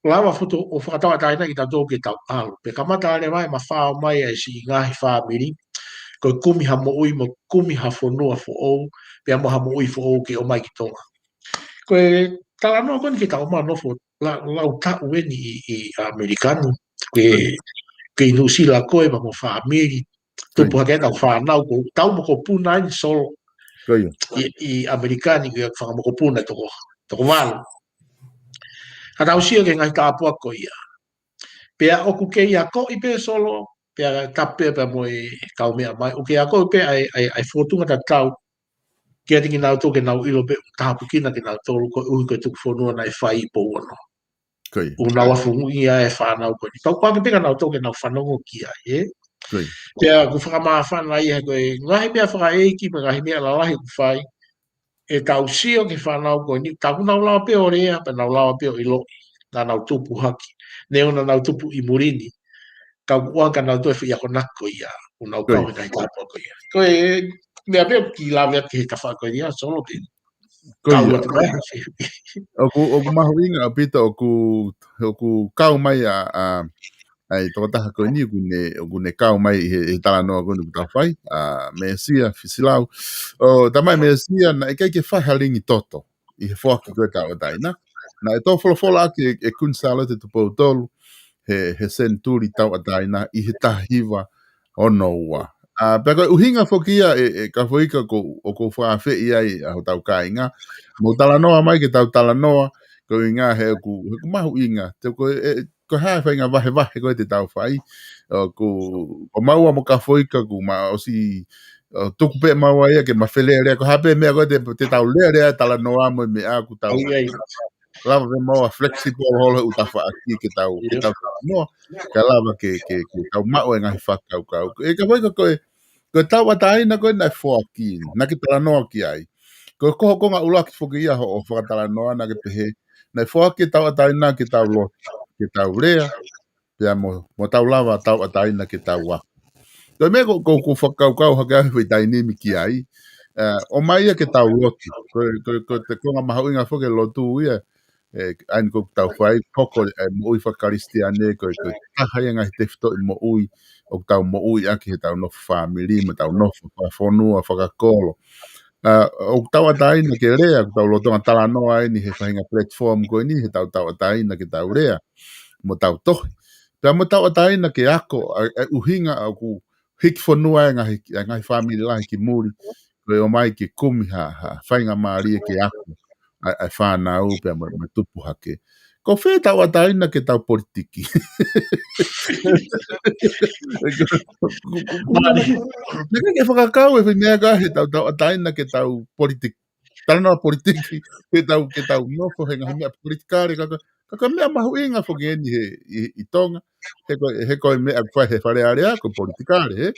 Lava foto ʻo fakatauʻatāina kitautolu ke tau ʻalu. Pea kamata leva ʻe mafao mai ʻa e siʻi ngaahi fāmili. Ko e kumi ha moʻui mo kumi ha fonua foʻou, pea mo ha moʻui foʻou ke ʻomai ki Tonga. Ko e talanoa ko eni ke tau ō mai ʻo nofo la-, lau taʻu eni ʻi, ʻi ʻAmelika ni. Ke, ke ʻi Nuʻusila koe pea mo e fāmili. Tupu hake ʻetau fānau ko, tau mokopuna eni Solo. Ko ia. ʻI, ʻi ʻAmelika ni ko e fakamokopuna toko, toko valu. Ka tau sio ki he ngaahi tāpuaki ko ia. Pea ʻoku kei akoʻi pē Solo, pea tapu pē pea mo e kau meʻa mai. ʻOku kei akoʻi pē ʻa e, ʻa e, ʻa e fōtunga tatau. Kiate kinautolu ke nau ʻilo pē ʻoku tāpuekina kinautolu koeʻuhi ko e tuku fonua naʻe fai ʻi Pouono. Ko ia. ʻOku nau afungia e fānau ko eni. Pea ʻoku ʻalu pē kinautolu ke nau fanongo ki ai, ē? Ko ia. Pea ʻoku fakamāfana ia he ko e ngaahi meʻa fakaʻeiki mo e ngaahi meʻa lalahi ʻoku fai. ʻE tau sio ki he fānau ko eni, tau nau lava pē ʻo lea, pea nau lava pē ʻo ʻiloʻi, naʻa nau tupu hake. Neongo naʻa nau tupu ʻi muli ni, ka ʻoku ʻuhinga kinautolu e foʻi akonaki ko ia, ʻoku nau kau he ngaahi tāpuaki ko ia. Ko e meʻa pē ʻoku kiʻi lave atu ki he tafaʻaki ko ia, Solo pē. Ko ia. Kau atu mai. ʻOku, ʻoku mahuʻinga ʻaupito ʻoku, ʻoku kau mai ʻa, ʻa, ʻa e tokotaha ko eni ʻoku ne, ʻoku ne kau mai ʻi he, he talanoa ko eni ʻoku tau fai, ʻa Mesia Fisilau. ʻO, tamai Mesia, naʻe ʻikai ke fai ha lingi toto ʻi he foaki ko e tauʻatāina. Naʻe tō folofola ʻaki ʻe, ʻe Kuini Sālote Tupou Tolu, he, he senituli tauʻatāina ʻi he taha hiva ono ua. ʻA, pea ko e ʻuhinga foki ia ʻe, ʻe Kafoika ko, ʻoku ou fakaafeʻi ai ʻa hotau kāinga. Mou talanoa mai ke tau talanoa, ko e ʻuhinga he ʻoku, he ʻoku mahuʻinga. Te ko e, e, ko e hā e faʻahinga vahevahe ko ē te tau fai. ʻOku, ko maua mo Kafoika ʻoku ma ʻosi, ʻo tuku pē maua ia ke ma felelea. Ko e hā pē meʻa ko ē te, te tau lea lea talanoa mo e meʻa ʻoku tau. ʻOi, ʻai. Lava pē maua flexible holo ʻoku tau faʻaki ke tau, ke tau talanoa. Ka lava ke, ke, ke tau maʻu e ngaahi fakakaukau. ʻE Kafoika ko e, ko e tauʻatāina ko ē naʻe foaki, naʻa ke talanoa ki ai. Ko e ko hoʻo konga ʻuluaki foki ia hoʻo fakatalanoa naʻa ke pehē, naʻe foaki e tauʻatāina ke tau lotu, ke tau lea, pea mo, mo tau lava tauʻatāina ke tau ako. Ko e meʻa ko, ko, ʻoku ou fakakaukau hake ʻa e foʻi taimi ni ki ai, ʻa, ʻomai ia ke tau lotu. Ko, ko, ko e konga mahuʻinga foki e lotu ia, ʻe, ʻa eni ʻoku tau fai, hoko e moʻui fakakalisitiane, ko, ko e taha ia e ngaahi tefitoʻi moʻui, ʻoku tau moʻui ʻaki heʻetau nofo fāmili, mo ʻetau nofo fakafonua, fakakolo. ʻA, ʻoku tauʻatāina ke lea, ʻoku tau lolotonga talanoa eni he faʻahinga platform ko eni, he tau tauʻatāina ke tau lea, mo tau tohi. Pea mo tauʻatāina ke ako, ʻa, ʻa e ʻuhinga ʻoku hiki fonua e ngaahi, e ngaahi fāmili lahi ki muli, ko e ʻomai ke kumi ha, ha faingamālie ke ako, ʻa, ʻa e fānau pea mo, mo tupu hake. Ko fē tauʻatāina ke tau politiki. Mālie. Naʻe ʻikai ke fakakau e foʻi meʻa ko ē he tau tauʻatāina ke tau politiki. Talanoa politiki, ke tau, ke tau nofo he ngaahi meʻa politikale, ka, ka, ka ko e meʻa mahuʻinga foki eni he, ʻi, ʻi Tonga, he ko, he ko e meʻa ʻoku fai he Fale Alea, ko e politikale, he?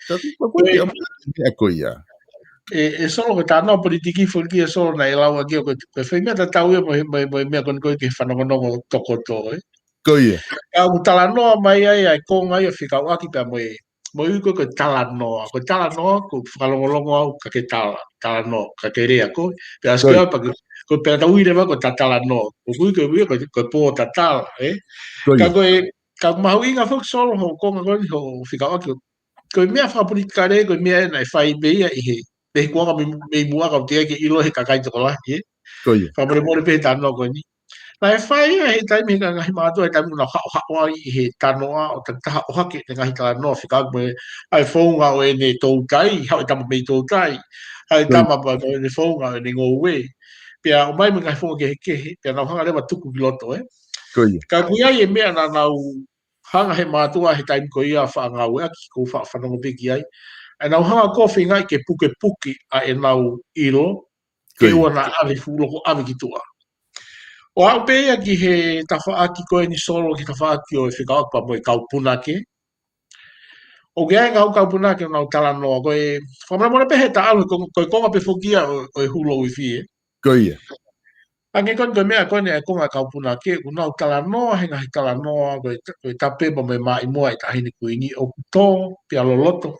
Ka ko, ko, ko e meʻa ko ia. ʻE, ʻe Solo ko e talanoa politiki foki ʻe Solo naʻe lau ʻaki ia ko e, ko e foʻi meʻa tatau ia mo e, mo e, mo e meʻa ko eni ko e ke fanongonongo tokoto, ē? Ko ia. Ka ʻoku talanoa mai ai, ʻa e konga ia fekauʻaki pea mo e, mo e ui ko e ko e talanoa. Ko e talanoa, ko e fakalongolongo au ka ke tala, talanoa, ka ke lea ko e. Pea ʻasi ko ia pea ke, ko e pea tau ui leva ko e ta talanoa. Ko e ui ko e ui ko e, ko e pō tatala, ē? Ko ia. Ka ko e, ka mahuʻinga foki Solo hoʻo konga ko eni hoʻo fekauʻaki ko e meʻa fakapolitikale, ko e meʻa ē naʻe fai pē ia ʻi he, pē he kuonga mei, mei muʻa ka ʻoku teʻeki ke ʻilo he kakai tokolahi, ē? Ko ia. Fakamolemole pē he talanoa ko eni. Naʻe fai ia he taimi he ngaahi mātuʻa, he taimi naʻa nau haʻohaʻo ai ʻi he tanoa ʻo takitaha ʻohake ʻene ngaahi talanoa fekauʻaki mo e ʻai founga ʻo ʻene toutai, haʻu e tama mei toutai, ʻai tama pea ʻene founga ʻo ʻene ngoue. Pea ʻomai mo e ngaahi founga kehekehe, pea nau hanga leva tuku ki loto, ē. Ka ʻoku ʻi ai e meʻa naʻa nau hanga he mātuʻa he taimi ko ia faʻa ngāueʻaki, ʻoku ou faʻa fanongo pē ki ai. ʻA ia nau hanga ʻo feingaʻi ke pukepuke ʻa ʻenau ʻilo, ke ʻoua naʻa ʻave fuʻu loko ʻave ki tuʻa. ʻO aʻu pē ia ki he tafaʻaki ko eni Solo, ki he tafaʻaki ʻo e fekauʻaki pea mo e kau punake. ʻOku ʻi ai e kau, kau punake ʻoku nau talanoa, ko e, fakamolemole pē he taʻalo, ko, ko e konga pē foki ia ʻo, ʻo e hulo uifi, ē. Hangē ko eni ko e meʻa ko eni e konga kau punake, ʻoku nau talanoa he ngaahi talanoa, ko e, ko e tapu pea mo e maʻimoa e Taʻahine Kuini, ʻoku tō, pea loloto,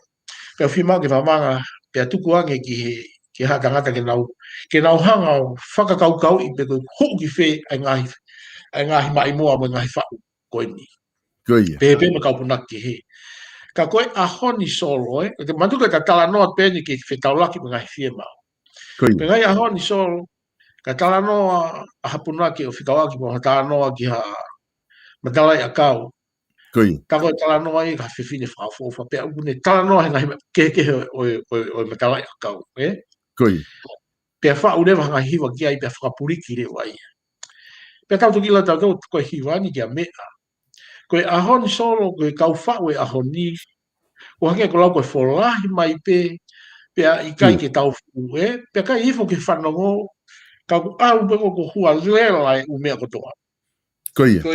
pea fiemaʻu ke mamanga, pea tuku ange ki he, ki ha tangata ke nau, ke nau hanga ʻo fakakaukauʻi pe ko e hū ki fē ʻa e ngaahi, ʻa e ngaahi maʻimoa mo e ngaahi faʻu ko eni. Pehē pē mo e kau punake kehe. Ka ko e ʻaho ni Solo, ē, ʻoku te manatu ko e talanoa pē eni ke fetaulaki mo e ngaahi fiemaʻu. Pea ngaahi ʻaho ni Solo, ka talanoa ʻa ha punake ʻo fekauʻaki mo ha talanoa ki ha matalaʻiʻakau. Ka ko e talanoa ia ki ha fefine fakaʻofoʻofa, pea ʻoku ne talanoa he ngaahi meʻa kehekehe ʻo, ʻo, ʻo, ʻo e matalaʻiʻakau, ē? Pea faʻu leva ha ngaahi hiva ki ai, pea fakapuliki leva ia. Pea tau toki lau tautolu ko e hiva ni ki ha meʻa. Ko e ʻaho ni Solo, ko e kau faʻu e ʻaho ni, ʻoku hangē ko e lau ko e folahi mai pē, pea ʻikai ke tau fuʻu, ē? Pea ʻikai ifo ke fanongo, ka ʻoku ʻalu pē ko e hualela e ʻū meʻa kotoa. Ko e, ko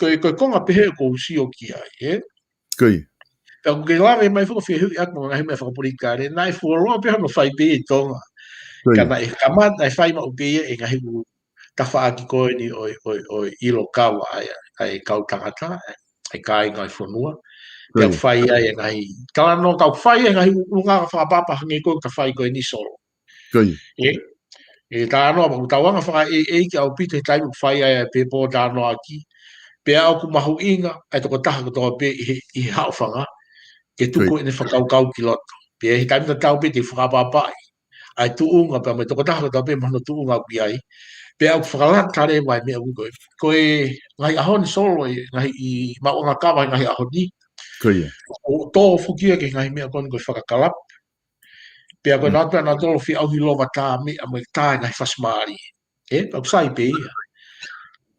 e, ko e konga pehē ʻoku ou sio ki ai, ē? Pea ʻoku ke lave mai foki ʻo fehuʻi atu mo e ngaahi meʻa fakapolitikale, naʻe fuoloa pē hono fai pē ʻi Tonga. Ka naʻe kamata, naʻe fai maʻu pē ia ʻi he ngaahi ʻū tafaʻaki ko eni ʻo e, ʻo e, ʻo e ʻilo kava ʻa e, ʻa e kau tangata, ʻa e kāinga ʻo e fonua. Pea fai ai e ngaahi talanoa, ka fai e ngaahi ʻulungaanga fakaʻapaʻapa hangē ko e ka fai ko eni Solo. ʻE, ʻe talanoa, ʻoku tau anga fakaʻeiʻeiki ʻaupito he taimi ʻoku fai ai e pēpō talanoaʻaki. Pea ʻoku mahuʻinga ʻa e tokotaha kotoa pē ʻi he, ʻi he haʻofanga, ke tuku ʻene fakakaukau ki loto. Pea he taimi tatau pē te fakaʻapaʻapaʻi ʻa e tuʻunga, pea mo e tokotaha kotoa pē mo hono tuʻunga ʻoku ʻi ai. Pea ʻoku fakalata leva e meʻa ʻoku ko e, ko e ngaahi ʻaho ni Solo, e ngaahi ʻi maʻuʻanga kava he ngaahi ʻaho ni. ʻO tō foki ia ki he ngaahi meʻa ko eni ko e fakakalapu. Pea ko e nau pea nau tolo fie ʻauhi lova tā meʻa mo e tā e ngaahi fasimālie. ʻE, pea ʻoku sai pē ia.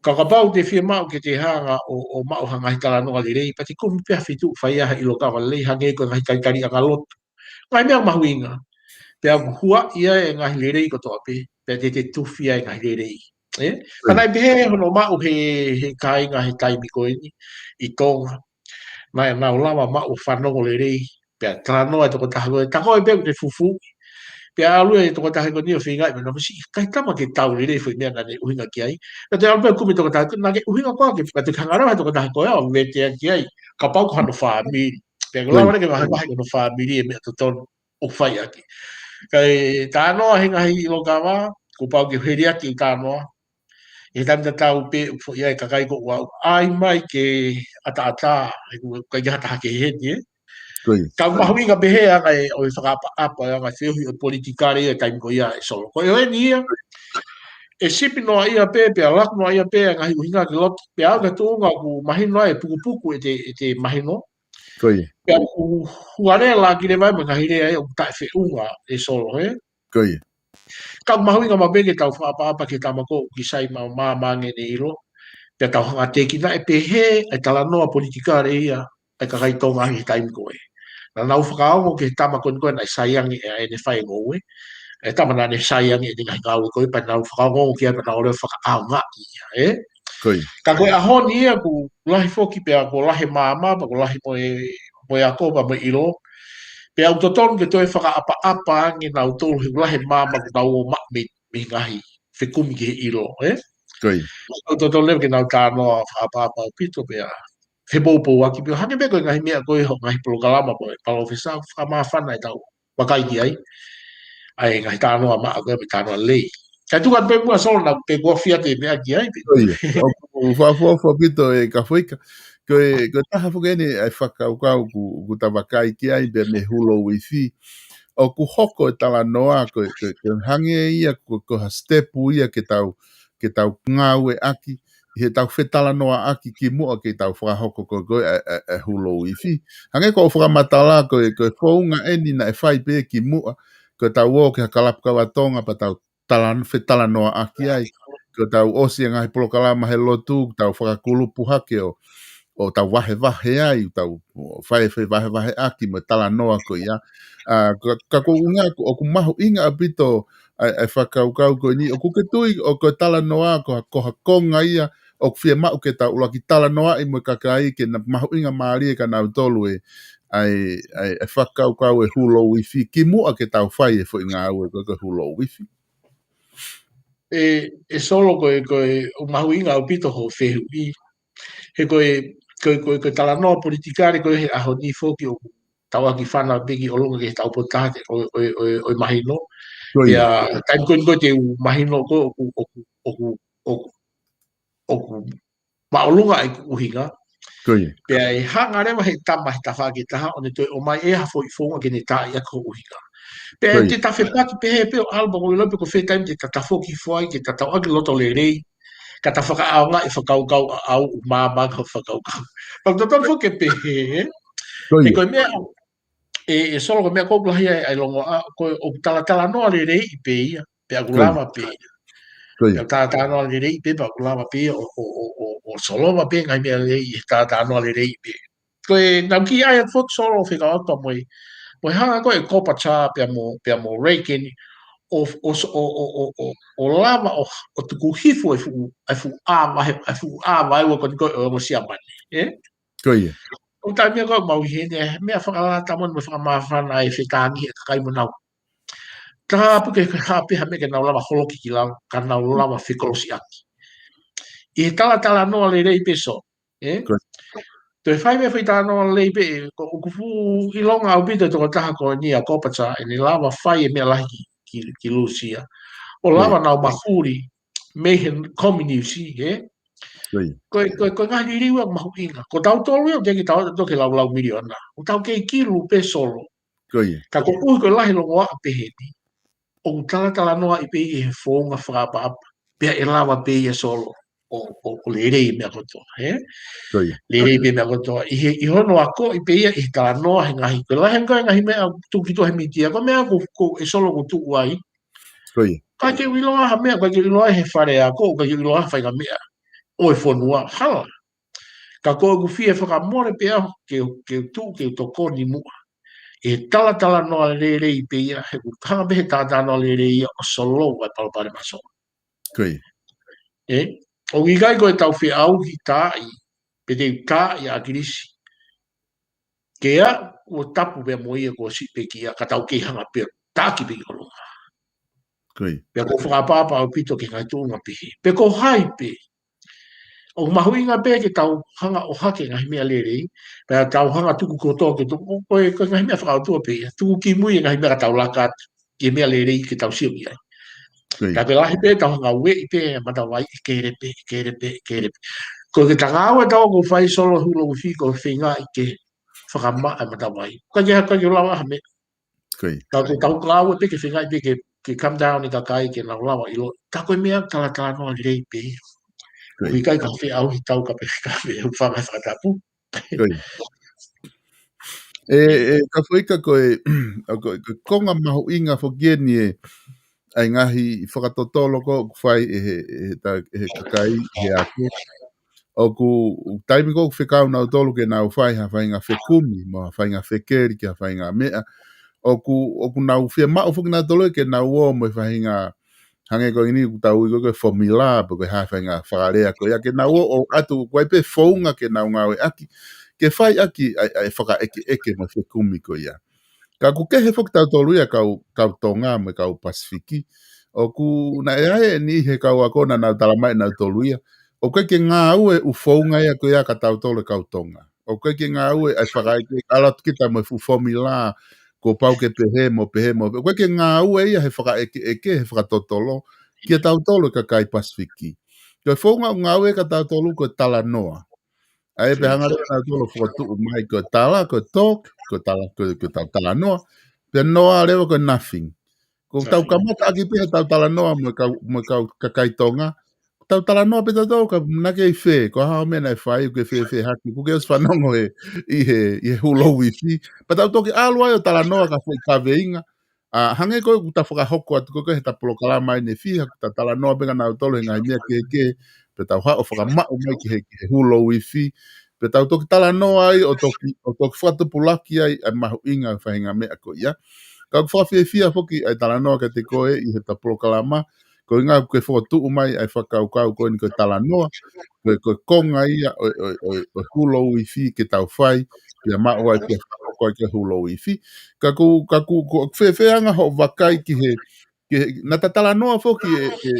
Ka kapau te fiemaʻu ke te hanga ʻo, ʻo maʻu ha ngaahi talanoa lelei, pea te kumi pē ha feituʻu fai ai ha ʻilo kava lelei, hangē ko e ngaahi talitaliʻanga lotu. Ngaahi meʻa mahuʻinga. Pea ʻoku huaʻi ai e ngaahi lelei kotoa pē, pea te te tufi ai e ngaahi lelei. ʻE? Ka naʻe pehē hono maʻu he, he kāinga he taimi ko eni ʻi Tonga. Naʻe nau lava maʻu fanongo lelei, pea talanoa e tokotaha ko ē, tā ko ē pē ʻoku te fufuuʻi. Pea ʻalu e tokotaha ko eni ʻo feingaʻi, pea naʻe masi, ʻikai tama ke tau lelei foʻi meʻa naʻa ne ʻuhinga ki ai. Pea te ʻalu pē ʻo kumi tokotaha, naʻa ke ʻuhinga koā ke, pea te hanga leva he tokotaha ko ē ʻo vetea ki ai, kapau ko hano fāmili. Pea ko e lava leva ke vahevahe ki hono fāmili e meʻa totonu ʻoku fai ʻaki. Kae talanoa he ngaahi ʻilo kava, kuo pau ke heliaki e talanoa, ʻi he taimi tatau pē ʻoku foʻi ai e kakai ko ē ʻoku ʻai mai ke ʻataʻatā, he ʻoku ʻikai ke ha taha kehe heni, ē? Ka ʻoku mahuʻinga pehē ʻa e anga ʻo e fakaʻapaʻapa, ʻa e anga feohi ʻo e politikale ʻi he taimi ko ia ʻe Solo. Ko e ʻo eni ia, ʻe sipi noa ia pē, pea laku noa ia pē, ʻa e ngaahi ʻuhinga ki loto, pea aʻu ki he tuʻunga ʻoku mahino ai e pukupuku ʻete, ʻete mahino. Pea ʻoku hualela ki leva mo e ngaahi lea ʻoku taʻefeʻunga ʻe Solo, ē? Ka ʻoku mahuʻinga maʻu pē ke tau fakaʻapaʻapa ki he tama ko ē ʻoku sai maʻu māmā ange ʻene ʻilo. Pea tau hanga ʻo teki naʻe pehē ʻa e talanoa politikale ia ʻa e kakai Tonga he taimi ko ē. Naʻa nau fakaongo ki he tama ko eni ko ē naʻe sai ange ʻa ʻene fai e ngoue. E tama naʻa ne sai ange ʻene ngaahi ngāue ko ē, pea nau fakaongo ki ai pea nau ō leva ʻo fakaʻaongaʻi ia, ē? Ka ko e ʻaho ni ia ʻoku lahi foki pea ʻoku lahi e māmā, pea ʻoku lahi mo e, mo e ako, pea mo e ʻilo. Pea ʻoku totonu ke toe fakaʻapaʻapa ange nautolu he ʻoku lahi e māmā ʻoku nau ō maʻu mei, mei he ngaahi fekumi ki he ʻilo, ē? ʻOku totonu leva ke nau talanoa fakaʻapaʻapa ʻaupito pea he poupouaki pē, hangē pē ko e ngaahi meʻa ko ē hoʻo ngaahi polokalama ko ē, Palōfesa, fakamāfana e tau vakai ki ai ʻa e ngaahi talanoa maʻa ko ē mo e talanoa lelei. Kae tuku atu pē muʻa Solo naʻa pe kuo fie ʻatu e meʻa ki ai pē. ʻOku ou fakaʻofoʻofa ʻaupito e Kafoika. Ko e, ko e taha foki eni ʻa e fakakaukau ʻoku, ʻoku ta vakai ki ai pē mei he hulo uifi. ʻOku hoko e talanoa ko e, ko e, ko e hangē ia ko, ko ha sitepu ia ke tau ke tau ngāueʻaki, ʻi heʻetau fetalanoaʻaki kimuʻa ke tau fakahoko ko ē ko ē ʻa e, ʻa e, ʻa e hulo uifi. Hangē ko ʻeku fakamatala ko ē, ko e founga ʻeni naʻe fai pē kimuʻa, ko ʻetau ō ki ha kalapu kava Tonga pea tau talan-, fetalanoaʻaki ai. Ko ʻetau ʻosi e ngaahi polokalama he lotu, tau fakakulupu hake ʻo, ʻo tau vahevahe ai, tau fai e fevahevaheʻaki mo e talanoa ko ia. ʻA, ka, ka ko e ʻuhinga ʻoku, ʻoku mahuʻinga ʻaupito ʻa e, ʻa e fakakaukau ko eni, ʻoku ke tui ʻoku ou talanoa ko ha, ko ha konga ia ʻoku fiemaʻu ke tau ʻuluaki talanoaʻi mo e kakai ke na mahuʻingamālie kia nautolu e, ʻa e, ʻa e, ʻa e fakakaukau e hulo uifi kimuʻa ke tau fai e foʻi ngāue ko ē ko e hulo uifi. ʻE, ʻe Solo, ko e, ko e, ʻoku mahuʻinga ʻaupito hoʻo fehuʻi. He ko e, ko e, ko e, ko e talanoa politikale ko ē he ʻaho ni foki ʻoku tau ʻaki fana pē ki ʻolunga ki he taupotu taha ʻo, ʻo, ʻo, ʻo e mahino. Ko ia. Pea, taimi ko eni ko ē te u mahino ko ē ʻoku, ʻoku, ʻoku, ʻoku, ʻoku māʻolunga ʻeku ʻuhinga. Ko ia. Pea ʻe hanga leva he tama he tafaʻaki ʻe taha ʻo ne toe ʻomai ʻe ha foʻi founga ke ne taaʻi ʻaki hoʻo ʻuhinga. Pea Ko ia. te ta fepaki pehē pē ʻo ʻalu pea ʻoku ou ʻilo pe ko fē taimi te ta tafoki hifo ai ke ta tau ʻaki loto lelei, ka ta fakaʻaongaʻi e fakakaukau ʻaʻau ʻoku māmā ʻa e fakakaukau. Pea ʻoku totonu foki ke pehē, ē? Ko He ia. ko e meʻa, ʻe, ʻe Solo, ko e meʻa ʻoku ou lahi ai ʻa e longoaʻa, ko e ʻoku talatalanoa leleiʻi pē ia, pea ʻoku Ko ia. lava pē ia. Ko ia. Pea talatalanoa leleiʻi pē, pea ʻoku lava pē ia ʻo, ʻo, ʻo, ʻo, ʻo solova pē ngaahi meʻa lelei ʻi he talatalanoa leleiʻi pē. Ko e naʻa ku kiʻi ʻai atu foki, Solo, fekauʻaki pea mo e, mo e hanga ko ē ʻe Gorbachev pea mo, pea mo Reagan ʻo, ʻo, ʻo, ʻo, ʻo, ʻo lava ʻo, ʻo tuku hifo e fuʻu, e fuʻu ʻā vahe, e fuʻu ʻā vaeua ko eni ko ē ʻo e ongo Siamane, ē? Ko ia. ʻOku taimi ko ē ʻoku mau ʻi heni, ʻa e meʻa fakalata moʻoni mo fakamāfana ʻa e fetāngihi e kakai mo nau. Tāpuekina pē ha meʻa ke nau lava holoki ki lalo, ka nau lava fekolosiʻaki. ʻI he talatalanoa lelei pē, Solo, ē? Ko ia. Toe fai mei he foʻi talanoa lelei pē, ko ʻeku fuʻu ʻilonga ʻaupito e tokotaha ko eni ʻa Gorbachev, ʻene lava fai e meʻa lahi ki, ki, ki Lūsia. ʻO Ko ia. lava nau mafuli mei he komuniusi, ē? Ko ia. Ko e, ko e, ko e ngaahi liliu ia ʻoku mahuʻinga. Ko tautolu ia ʻoku teʻeki ke tau ō atu ki he laulau miliona. ʻOku tau kei kilu pē, Solo. Ko ia. Ka koeʻuhi ko e lahi e longoaʻa pehē ni, ʻoku talatalanoaʻi pē ia he founga fakaʻapaʻapa. Pea ʻe lava pē ia, Solo, ʻo, ʻo, ʻo lelei e meʻa kotoa, ē? Ko ia. Lelei pē e meʻa kotoa. ʻI he, ʻi hono akoʻi pē ia ʻi he talanoa he ngaahi, ko e lahi ange ko ē ngaahi meʻa ʻoku tuku ki tuʻa he mītia, ko e meʻa ko, ko ē, Solo, ʻoku tuʻu ai. Ko ia. ʻIkai ke u ʻiloa ha meʻa, ʻikai ke u ʻiloa he fale ako, ʻikai ke u ʻiloa ha faʻahinga meʻa ʻo e fonua, hala. Ka ko ʻeku fie fakamole pē au ke, ke tuʻu, ke tokoni muʻa ʻi he talatalanoa lelei pē ia, he ʻoku hanga pē he talatalanoa lelei ia ʻo solova e palopalema, Solo. Ko ia. Ē? ʻOku ʻikai ko ʻetau feʻauhi taaʻi, pe te u taaʻi ʻa ʻAkilisi. Ke ʻa, ʻoku tapu pē mo ia kuo ʻosi pē ki ai, ka tau kei hanga pē ʻo taki pē ki ʻolunga. Ko ia. Pea ʻoku ou fakaʻapaʻapa ʻaupito ki he ngaahi tuʻunga pehē. Pe ko hai pē. ʻOku mahuʻinga pē ke tau hanga ʻo ʻohake ngaahi meʻa lelei. Pea tau hanga tuku kotoa ke tuku, ko e, ko e ngaahi meʻa fakaʻotua pē ia. Tuku ki mui e ngaahi meʻa ka tau laka atu ki he meʻa lelei ke tau sio ki ai. Ko ia. Ka ko e lahi pē tau hanga ueʻi pē e matavai, ʻe kele pē, ʻe kele pē, ʻe kele pē. Ko e ke ta ngāue ʻa tautolu ʻoku fai, Solo, hulo uifi, ko e feingaʻi ke fakamaʻa e matavai. ʻIkai ke, ʻikai ke lava ha meʻa. Ko ia. Ka ko ʻetau ngāue pē ke feingaʻi pē ke, ke calm down e kakai ke nau lava ʻilo. Ka ko e meʻa talatalanoa lelei pē ia. Ko ia. ʻOku ʻikai ke feʻauhi tau ka pe ka pe u fanga fakatapu. Ko ia. ʻE, ʻe, Kafoika, ko e, ʻa, ko e, ko e konga mahuʻinga foki eni e, ʻa e ngaahi fakatotolo ko ē ʻoku fai ʻe he, ʻe he ta-, ʻe he kakai, ʻi he ako. ʻOku, taimi ko ē ʻoku fekau nautolu ke nau fai ha faʻahinga fekumi, mo ha faʻahinga fekeli ki ha faʻahinga meʻa. ʻOku, ʻoku nau fiemaʻu foki nautolu ke nau ō mo e faʻahinga hangē ko eni ʻoku tau ui ko ē ko e fomila, pe ko e hā e faʻahinga fakalea ko ia, ke nau ō ʻo ʻoatu, ʻoku ʻi ai pē founga ke nau ngāueʻaki, ke fai ʻaki ʻa e, ʻa e fakaʻekeʻeke mo e fekumi ko ia. Ka ʻoku kehe foki tautolu ia kau, kau Tonga mo e kau Pasifiki. ʻOku naʻe ʻi ai e niʻihi he kau ako naʻa nau talamai ʻe nautolu ia, ʻoku ʻikai ke ngāue e ʻū founga ia ko ia kia tautolu e kau Tonga. ʻOku ʻikai ke ngāue ʻa e fakaʻeke, ʻalu atu kita mo e fuʻu fomila, kuo pau ke pehē mo pehē mo pehē. ʻOku ʻikai ke ngāue ia he fakaʻekeʻeke, he fakatotolo kia tautolu e kakai Pasifiki. Ko e founga ʻoku ngāue kia tautolu ko e talanoa. ʻA ia pē, Ko ia. hanga leva nautolu ʻo fokotuʻu mai ko e tala, ko e talk, ko e tala, ko e, ko e tau talanoa. Pea noa leva ko e nothing. Ko ʻetau Nothing. kamata ʻaki pē heʻetau talanoa mo e kau, mo e kau kakai Tonga, tau talanoa pē tautolu ka na ke i fē, ko e hā e meʻa naʻe fai, ʻoku ke fēfē hake, ʻoku ke ʻosi fanongo he, ʻi he, ʻi he hulo uifi. Pea tau toki ʻalu ai ʻo talanoa ki ha foʻi kaveinga. ʻA, hangē ko ē ʻoku ta fakahoko atu ko ē he ta polokalama ʻi he efiafi, ʻoku ta talanoa pē kia nautolu he ngaahi meʻa kehekehe, pea tau haʻu ʻo fakamaʻu mai ki he, ki he hulo uifi, pea tau toki talanoa ai ʻo toki, ʻo toki fakatupulaki ai ʻa e mahuʻinga ʻo e faʻahinga meʻa ko ia. Ka ʻoku fakafiefia foki ʻa e talanoa kiate koe ʻi he ta polokalama, ko e ʻuhinga ʻoku ke fokotuʻu mai ʻa e fakakaukau ko eni ko e talanoa, ko e, ko e konga ia ʻo, ʻo, ʻo, ʻo e hulo uifi ke tau fai, pea maʻu ai pea fakahoko ai ki he hulo uifi. Ka ʻoku, ka ʻoku, ʻoku fēfē anga hoʻo vakai ki he, ki he, naʻa ta talanoa foki ʻe, ʻe,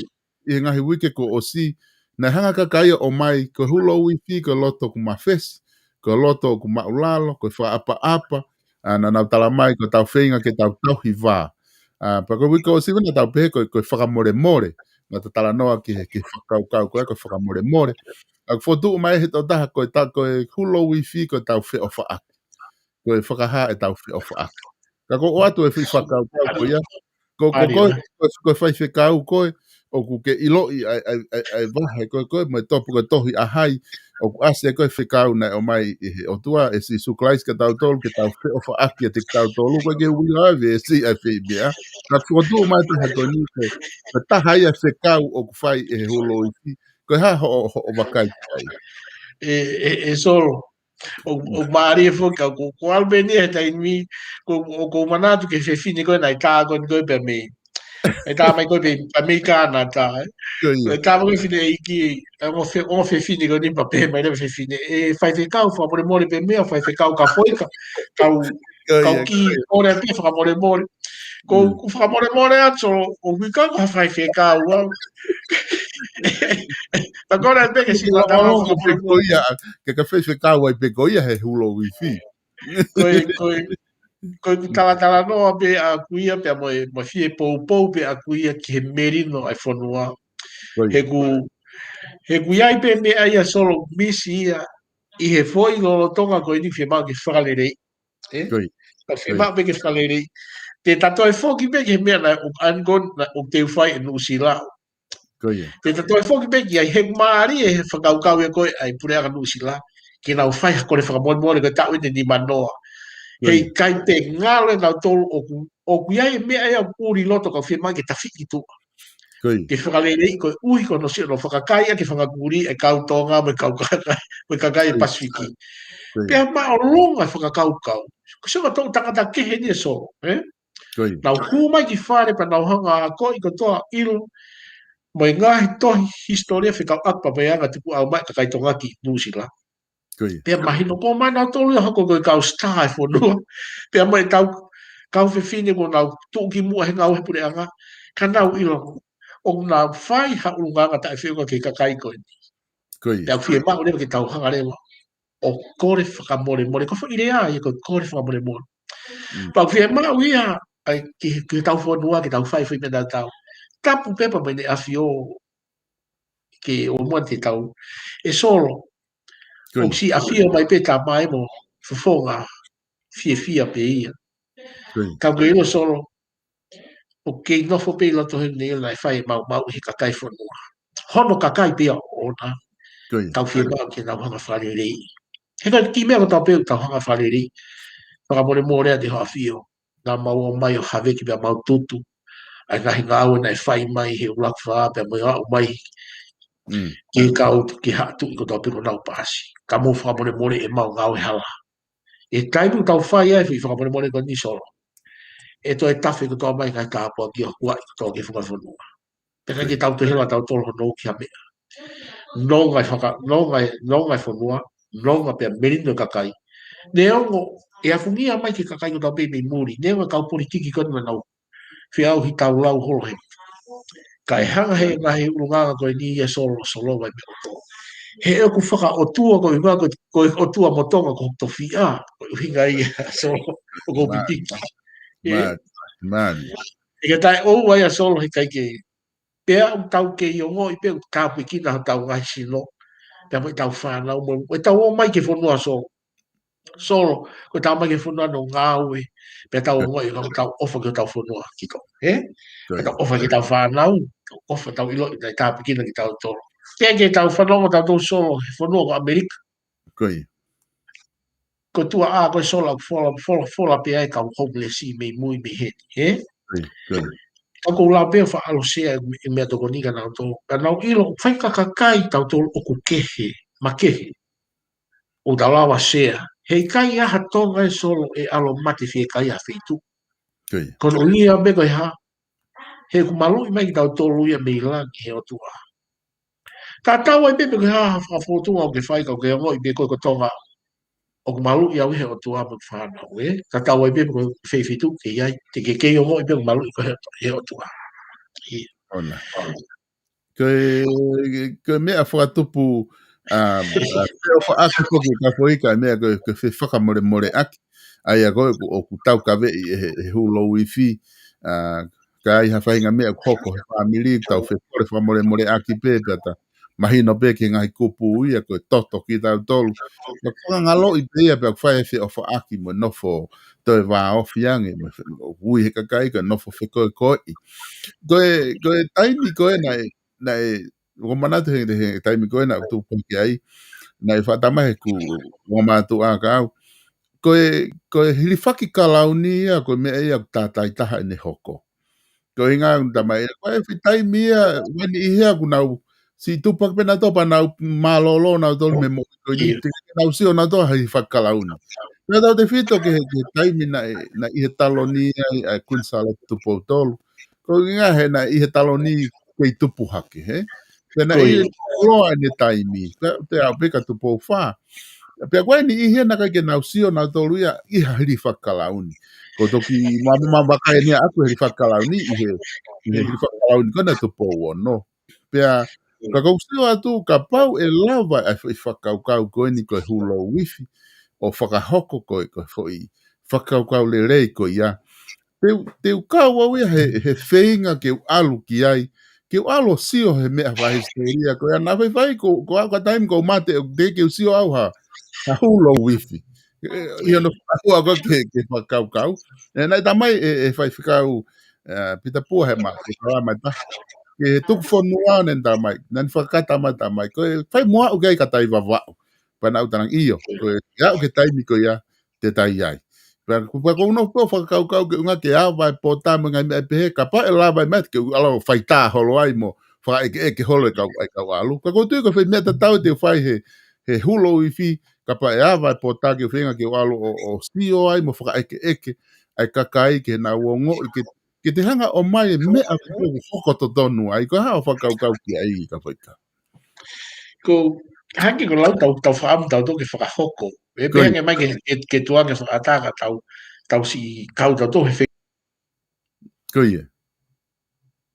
ʻi he ngaahi uike kuo ʻosi, naʻe hanga ʻe he kakai ʻo ʻomai, ko e hulo uifi, ko e loto ʻoku mafesi, ko e loto ʻoku maʻulalo, ko e fakaʻapaʻapa, ʻa, naʻa nau talamai, ko ʻetau feinga ke tau tauhi vā. ʻA, pea ko e uike kuo ʻosi naʻa tau pehē, ko e, ko e fakamolemole, naʻa ta talanoa ki he, ki he fakakaukau ko ē, ko e fakamolemole. ʻA, ʻoku fokotuʻu mai he tokotaha, ko e ta, ko e hulo uifi, ko ʻetau feʻofaʻaki. Ko e fakahā ʻetau feʻofaʻaki. Ka ʻoku ou ʻoatu e foʻi fakakaukau ko ia. Ko, ko, ko, ko, ko e faifekau ko ē, ʻoku ke ʻiloʻi ʻa e, ʻa e, ʻa e, ʻa e vahe ko ē, ko ē, mo e topu ko e tohi ʻa hai, ʻoku ʻasi ai ko ē fekau naʻe ʻomai ʻe he ʻOtua, ʻe Sīsū Kalaisi kia tautolu, ke tau feʻofaʻaki ʻiate kitautolu, ko e ke uila ʻa e veesi ʻa e feimeʻa. Ka ʻoku fokotuʻu mai taha ko eni, ko e, ko e taha ia e fekau ʻoku fai ʻe he hulo uifi, ko e hā hoʻo, hoʻo vakai ki ai? ʻE, ʻe, ʻe Solo, ʻo, ʻo mālie foki, ka ʻoku, ʻoku ʻalu pē eni he taimi, ʻoku, ʻoku ou manatu ki he fefine ko ē naʻe tā ko eni ko ē pea mei. ʻE tā mai ko ē pē, pea mei Kānata, ē. Ko ia. ʻE tā mai ko ē fefine ʻeiki, ʻa e ongo fe-, ongo fefine ko eni pea pehē mai leva e fefine, ʻe faifekau fakamolemole pē meʻa, faifekau ka foʻi ka, kau, Ko kau ia, ki ko ia. Kole pē fakamolemole. Ko, Mm. ʻoku fakamolemole atu, ʻoku ʻikai ko ha faifekau au. Ka kole pē ke Ko sila ia, tala ko fakamolemole. Ko ia, ke ka faifekau ai pē ko ia he hulo uifi. Ko e, ko e, ko e ʻeku talatalanoa pē ʻaku ia pea mo e, mo e fie poupou pē ʻaku ia ki he melino ʻa e fonua. Ko ia. He ʻoku, he ʻoku ʻi ai pē meʻa ia Solo misi ia ʻi he foʻi lolotonga ko eni fiemaʻu ke fakaleleiʻi. Ē? Ko ia. Ka Ko ia. fiemaʻu pē ke fakaleleiʻi. Te ta toe foki pē ki he meʻa naʻe ʻoku ʻangon naʻe ʻoku teu fai ʻe Nuʻusila. Ko ia. Te ta toe foki pē ki ai he mālie he fakakaukau ia ko ē ʻa e puleʻanga Nuʻusila. Ke nau fai ha kole fakamolemole ko e taʻu eni nimanoa. Ko ia. Heʻikai pē ngalo ʻe nautolu ʻoku, ʻoku ʻi ai e meʻa ia ʻoku ʻuli loto ka fiemaʻu ke tafiʻi ki tuʻa. Ko ia. Ke fakaleleiʻi koeʻuhi ko hono sio hono fakakaiʻi ʻa e fanga kulī ʻa e kau Tonga mo e kau kakai, mo e kakai ʻi Ko ia. Pasifiki. Ko ia. Pea māʻolunga e fakakaukau. Ko e sio ki he toʻu tangata kehe ni ʻe Solo, ē? Ko ia. Nau hū mai ki fale pea nau hanga ʻo akoʻi kotoa ʻilo mo e ngaahi tohi hisitōlia fekauʻaki pea mo e anga tukuʻau mai ʻa e kakai Tonga ki Nuʻusila. Ko ia. Pea mahino ko ē mai nautolu ia hoko ko e kau star ʻa e fonua. Pea mo e tau kau fefine ko ē nau tuʻu ki muʻa he ngāue he puleʻanga. Ka nau ʻilo ʻoku nau fai ha ʻulungaanga taʻefeʻunga ki he kakai ko eni. Ko ia. Pea ʻoku fiemaʻu leva ke tau hanga leva ʻo kole fakamolemole. Ko e foʻi lea ia ko e kole fakamolemole. Mm. Pea ʻoku fiemaʻu ia, ʻai, ki, ki hotau fonua, ke tau fai foʻi meʻa naʻa tau. Tapu pē pea mo ʻEne ʻAfio ke ʻomai ʻetau. ʻE Solo, Ko ia. ʻoku siʻi ʻafio mai pē Tamai mo Fofonga fiefia pē ia. Ko ia. Ka ʻoku ke ʻilo Solo, ʻoku kei nofo pē ʻi loto heni ʻa e ʻilo naʻe fai ʻe maumau ʻi he kakai fonua. Hono kakai pē ia ʻoʻona. Ko ia. Tau fiemaʻu ke nau hanga fakaleleiʻi. He ko e kiʻi meʻa kotoa pē ʻoku tau hanga fakaleleiʻi. Fakamolemole atu ʻi hoʻo ʻAfio. Naʻa mau ō mai ʻo haveki pea mau tutu ʻa e ngaahi ngāue naʻe fai mai he ʻuluaki fā pea mo e aʻu mai Mm. ki he kau, ki he haʻa tuʻi kotoa pē kuo nau paasi. Ka mou fakamolemoleʻi ʻemau ngāue hala. ʻI he taimi ʻoku tau fai ai e foʻi fakamolemole ko eni Solo, ʻe toe tafe kotoa mai e ngaahi tāpuaki ʻo huaʻi kotoa ki he funga fonua. Pea ʻikai ke tau toe hela tautolu hono ō ki ha meʻa. Nonga e faka-, nonga e, nonga e fonua, nonga pea melino e kakai. Neongo ʻe afungia mai ki he kakai kotoa pē mei muli. Neongo e kau politiki ko eni naʻa nau feʻauhi tau lau holo he. Kae hanga he ngaahi ʻulungaanga ko eni ia Solo, Solo vai me oto. He ʻoku fakaʻotua ko e ʻuhinga ko, ko e ʻotua mo Tonga ko e tofiʻa. Ko e ʻuhinga ia Solo ʻoku ou Mā-, pipiki. Ē? mā-, mālie. ʻIkai taʻeʻoua ia Solo heʻikai ke. Pea ʻoku tau kei ongoʻi pē ʻoku tāpuekina hotau ngaahi sino. Pea mo ʻetau fānau mo, mo ʻetau ō mai ki he fonua Solo. Solo, ko ʻetau ō mai ki he fonua ʻo ngāue, pea tau Ko ia. ongoʻi ʻoku tau ʻofa ki hotau fonua ki ko, ē? Ko ia. Pea tau ʻofa ki heʻetau fānau, tau ʻofa tau ʻiloʻi naʻe tāpuekina kitautolu. Ke ke tau fanongo tautolu Solo he fonua ko ʻAmelika. Ko ia. Ko tuʻa ʻa ko e Solo ʻoku fola, fola, fola pē ai kau homeless mei mui mei heni, ē? Ko ia, ko ia. Ka ʻoku ou lava pē ʻo faʻa ʻalu ʻo sea e meʻa tokoni kia nautolu. Ka nau ʻilo, fai ka kakai tautolu ʻoku kehe, makehe. ʻOku tau lava ʻo sea. He ʻikai ha Tonga ʻe Solo ʻe ʻalu ʻo mate fiekaia ha feituʻu. Ko ia. Ko hono ʻuhinga pē ko e hā, he ʻoku maluʻi mai kitautolu ia mei langi he ʻOtua. Tatau ai pē pe ko e hā ha fakafōtunga ʻoku ke fai ka ʻoku ke ongoʻi pē ko e ko Tonga ʻoku maluʻi au he ʻOtua mo e fānau, ē? Tatau ai pē pe ko e fē feituʻu ʻoku ke ʻi ai, te ke kei ongoʻi pē ʻoku maluʻi koe he, he ʻOtua. ʻIo. ʻOna. Ko e, ko e meʻa fakatupu, um, uh, feʻofaʻaki foki ka foʻi ka meʻa ko e, ko e fefakamolemoleʻaki. ʻA ia ko e ʻoku, ʻoku taukaveʻi ʻe he, he Hulu Wifi, uh, ka ʻi ai ha faʻahinga meʻa ʻoku hoko he fāmili, tau fekole fakamolemoleʻaki pē, pea ta mahino pē ki he ngaahi kupu ia, ko e toto kitautolu. Ka ʻoku fakangaloʻi pē ia, pea ʻoku fai e feʻofaʻaki mo e nofo toe vāofi ange, mo e fe-, ui he kakai, ko e nofo fekoekoeʻi. Ko e, ko e taimi ko ē naʻe, naʻe, ʻoku ou manatu he, he taimi ko ē naʻe tupu ki ai, naʻe faʻa tama he ku, ʻoku ou mātuʻa ka au. Ko e, ko e hilifaki kalauni ia, ko e meʻa ia ʻoku tātāitaha ʻene hoko. Ko e ʻuhinga ʻoku tama ia, ko e fai taimi ia, ʻoku ʻi ai e niʻihi ia ʻoku nau siʻi tupu hake pē nautolu pea nau mālōlō nautolu mei moʻui ko eni, ʻio, te nau sio nautolu ha hilifaki kalauni. Pea tautefito ki he, ki he taimi naʻe, naʻe ʻi he taloni ai ʻa e Kuini Sālote Tupou Tolu. Ko e ʻuhinga he naʻe ʻi he taloni kei tupu hake, hē? Pea naʻe ʻi he, ko ia, loa ʻene taimi, pea, pea aʻu pē kia Tupou Fā. Pea ko e niʻihi ia naʻe ʻikai ke nau sio nautolu ia ʻi ha hilifaki kalauni. Ko e toki ma, ma, ma vakai eni ʻaʻaku he hilifaki kalauni, ʻi he, ʻi he hilifaki kalauni ko ena Tupou Ono. Pea, ka ʻoku ou sio atu, kapau ʻe lava ʻa e foʻi fakakaukau ko eni ko e Hulu Wifi, ʻo fakahoko ko e, ko e foʻi fakakaukau lelei ko ia. Te u, te u kau au ia he, he feinga ke u ʻalu ki ai, ke u ʻalu ʻo sio he meʻa fakahisitōlia ko ia naʻe faifai ko, ko au ka taimi ʻoku ou mate, ʻoku teʻeki ke u sio au ha, ha Hulu Wifi. ʻE, ʻi hono fakahua ko ē ke, ke fakakaukau. ʻE, naʻe tala mai ʻe, ʻe Faifekau, ʻe, Pita Pua he ma, ke tala mai ta. Ke he tuku fonua naʻe tala mai, naʻe fakakata mai tala mai. Ko e fai mo aʻu ki ai ka tai Vavaʻu. Pea naʻa ku talaange ʻio, ko e aʻu ki he taimi ko ia, te tai ai. Pea, pea ʻoku ou nofo pē ʻo fakakaukau ke ʻuhinga ke ava e pota mo e ngaahi meʻa pehē, kapau ʻe lava e meʻa ke u ʻalu ʻo faitā holo ai mo fakaʻekeʻeke holo e kau, e kau ʻalu. Ka ʻoku ou tui ko e fai meʻa tatau te u fai he, he Hulu Wifi, kapau ʻe ava e pota ke u feinga ke u ʻalu ʻo, ʻo sio ai mo fakaʻekeʻeke ʻa e kakai ke nau ongoʻi ke, ke te hanga ʻo ʻomai e meʻa ko ē ʻoku hoko totonu ai, ko e hā hoʻo fakakaukau ki ai ka faika. Ko, hangē ko e lau tau, tau fakaʻamu tautolu ke fakahoko. ʻE, ko ia, pehē ange mai ke, ke, ke tuʻu ange fakaʻatā ka tau, tau siʻi kau tautolu he fe- Ko ia.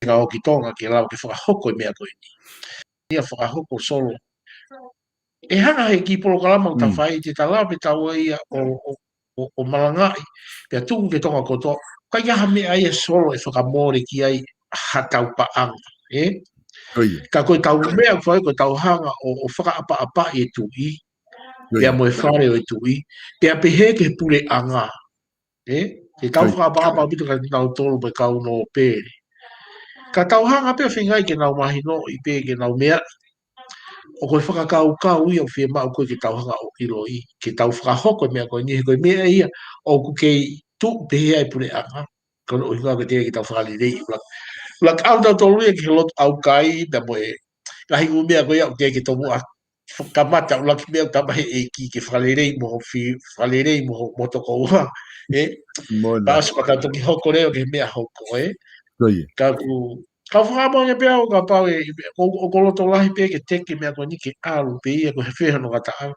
Ka ʻoku ʻi Tonga ke lau ke fakahoko e meʻa ko eni. Ia fakahoko Solo. ʻE hanga he kiʻi polokalama ʻoku ta, mm, fai te ta lave taua ia ʻo, ʻo, ʻo, ʻo malangaʻi, pea tuku ki Tonga kotoa. ʻIkai ha meʻa ia Solo ʻe fakamole ki ai ha tau paʻanga, ē? Ko ia. Ka ko e tau meʻa ʻoku fai ko e tau hanga ʻo, ʻo fakaʻapaʻapaʻi e tuʻi, ko ia, pea mo e fale ʻo e tuʻi, pea pehē ki he puleʻanga. Ē? Ke tau, ko ia, fakaʻapaʻapa ʻaupito kia nautolu mo e kau nōpele. Ka tau hanga pē ʻo feingaʻi ke nau mahinoʻi pē ke nau meaʻi. ʻOku ʻi ai e fakakaukau ia ʻoku fiemaʻu ko ē ke tau hanga ʻo ʻiloʻi, ke tau fakahoko e meʻa ko eni, he ko e meʻa ia ʻoku kei tuʻu pehē ai e puleʻanga. Ko hono ʻuhinga ko e teʻeki ke tau fakaleleiʻi. ʻUluaki, ʻuluaki ʻalu tautolu ia ki he lotu ʻaukai, pea mo e ngaahi ʻū meʻa ko ia ʻoku teʻeki ke tomuʻa kamata, ʻuluaki meʻa ʻoku tala mai he ʻEiki ke fakalelei mo hoʻo fi-, fakalelei mo hoʻo, mo hoʻo tokoua, ē? Mo na. Pea ʻosi pea ka toki hoko leva ki he meʻa hoko, ē? Ko ia. Ka ʻoku, ka ʻoku ou fakaʻamu ange pē au kapau ʻe, ʻo, ʻoku ou loto lahi pē ke teke e meʻa ko eni ke ʻalu pē ia ko e fē hono ngataʻanga.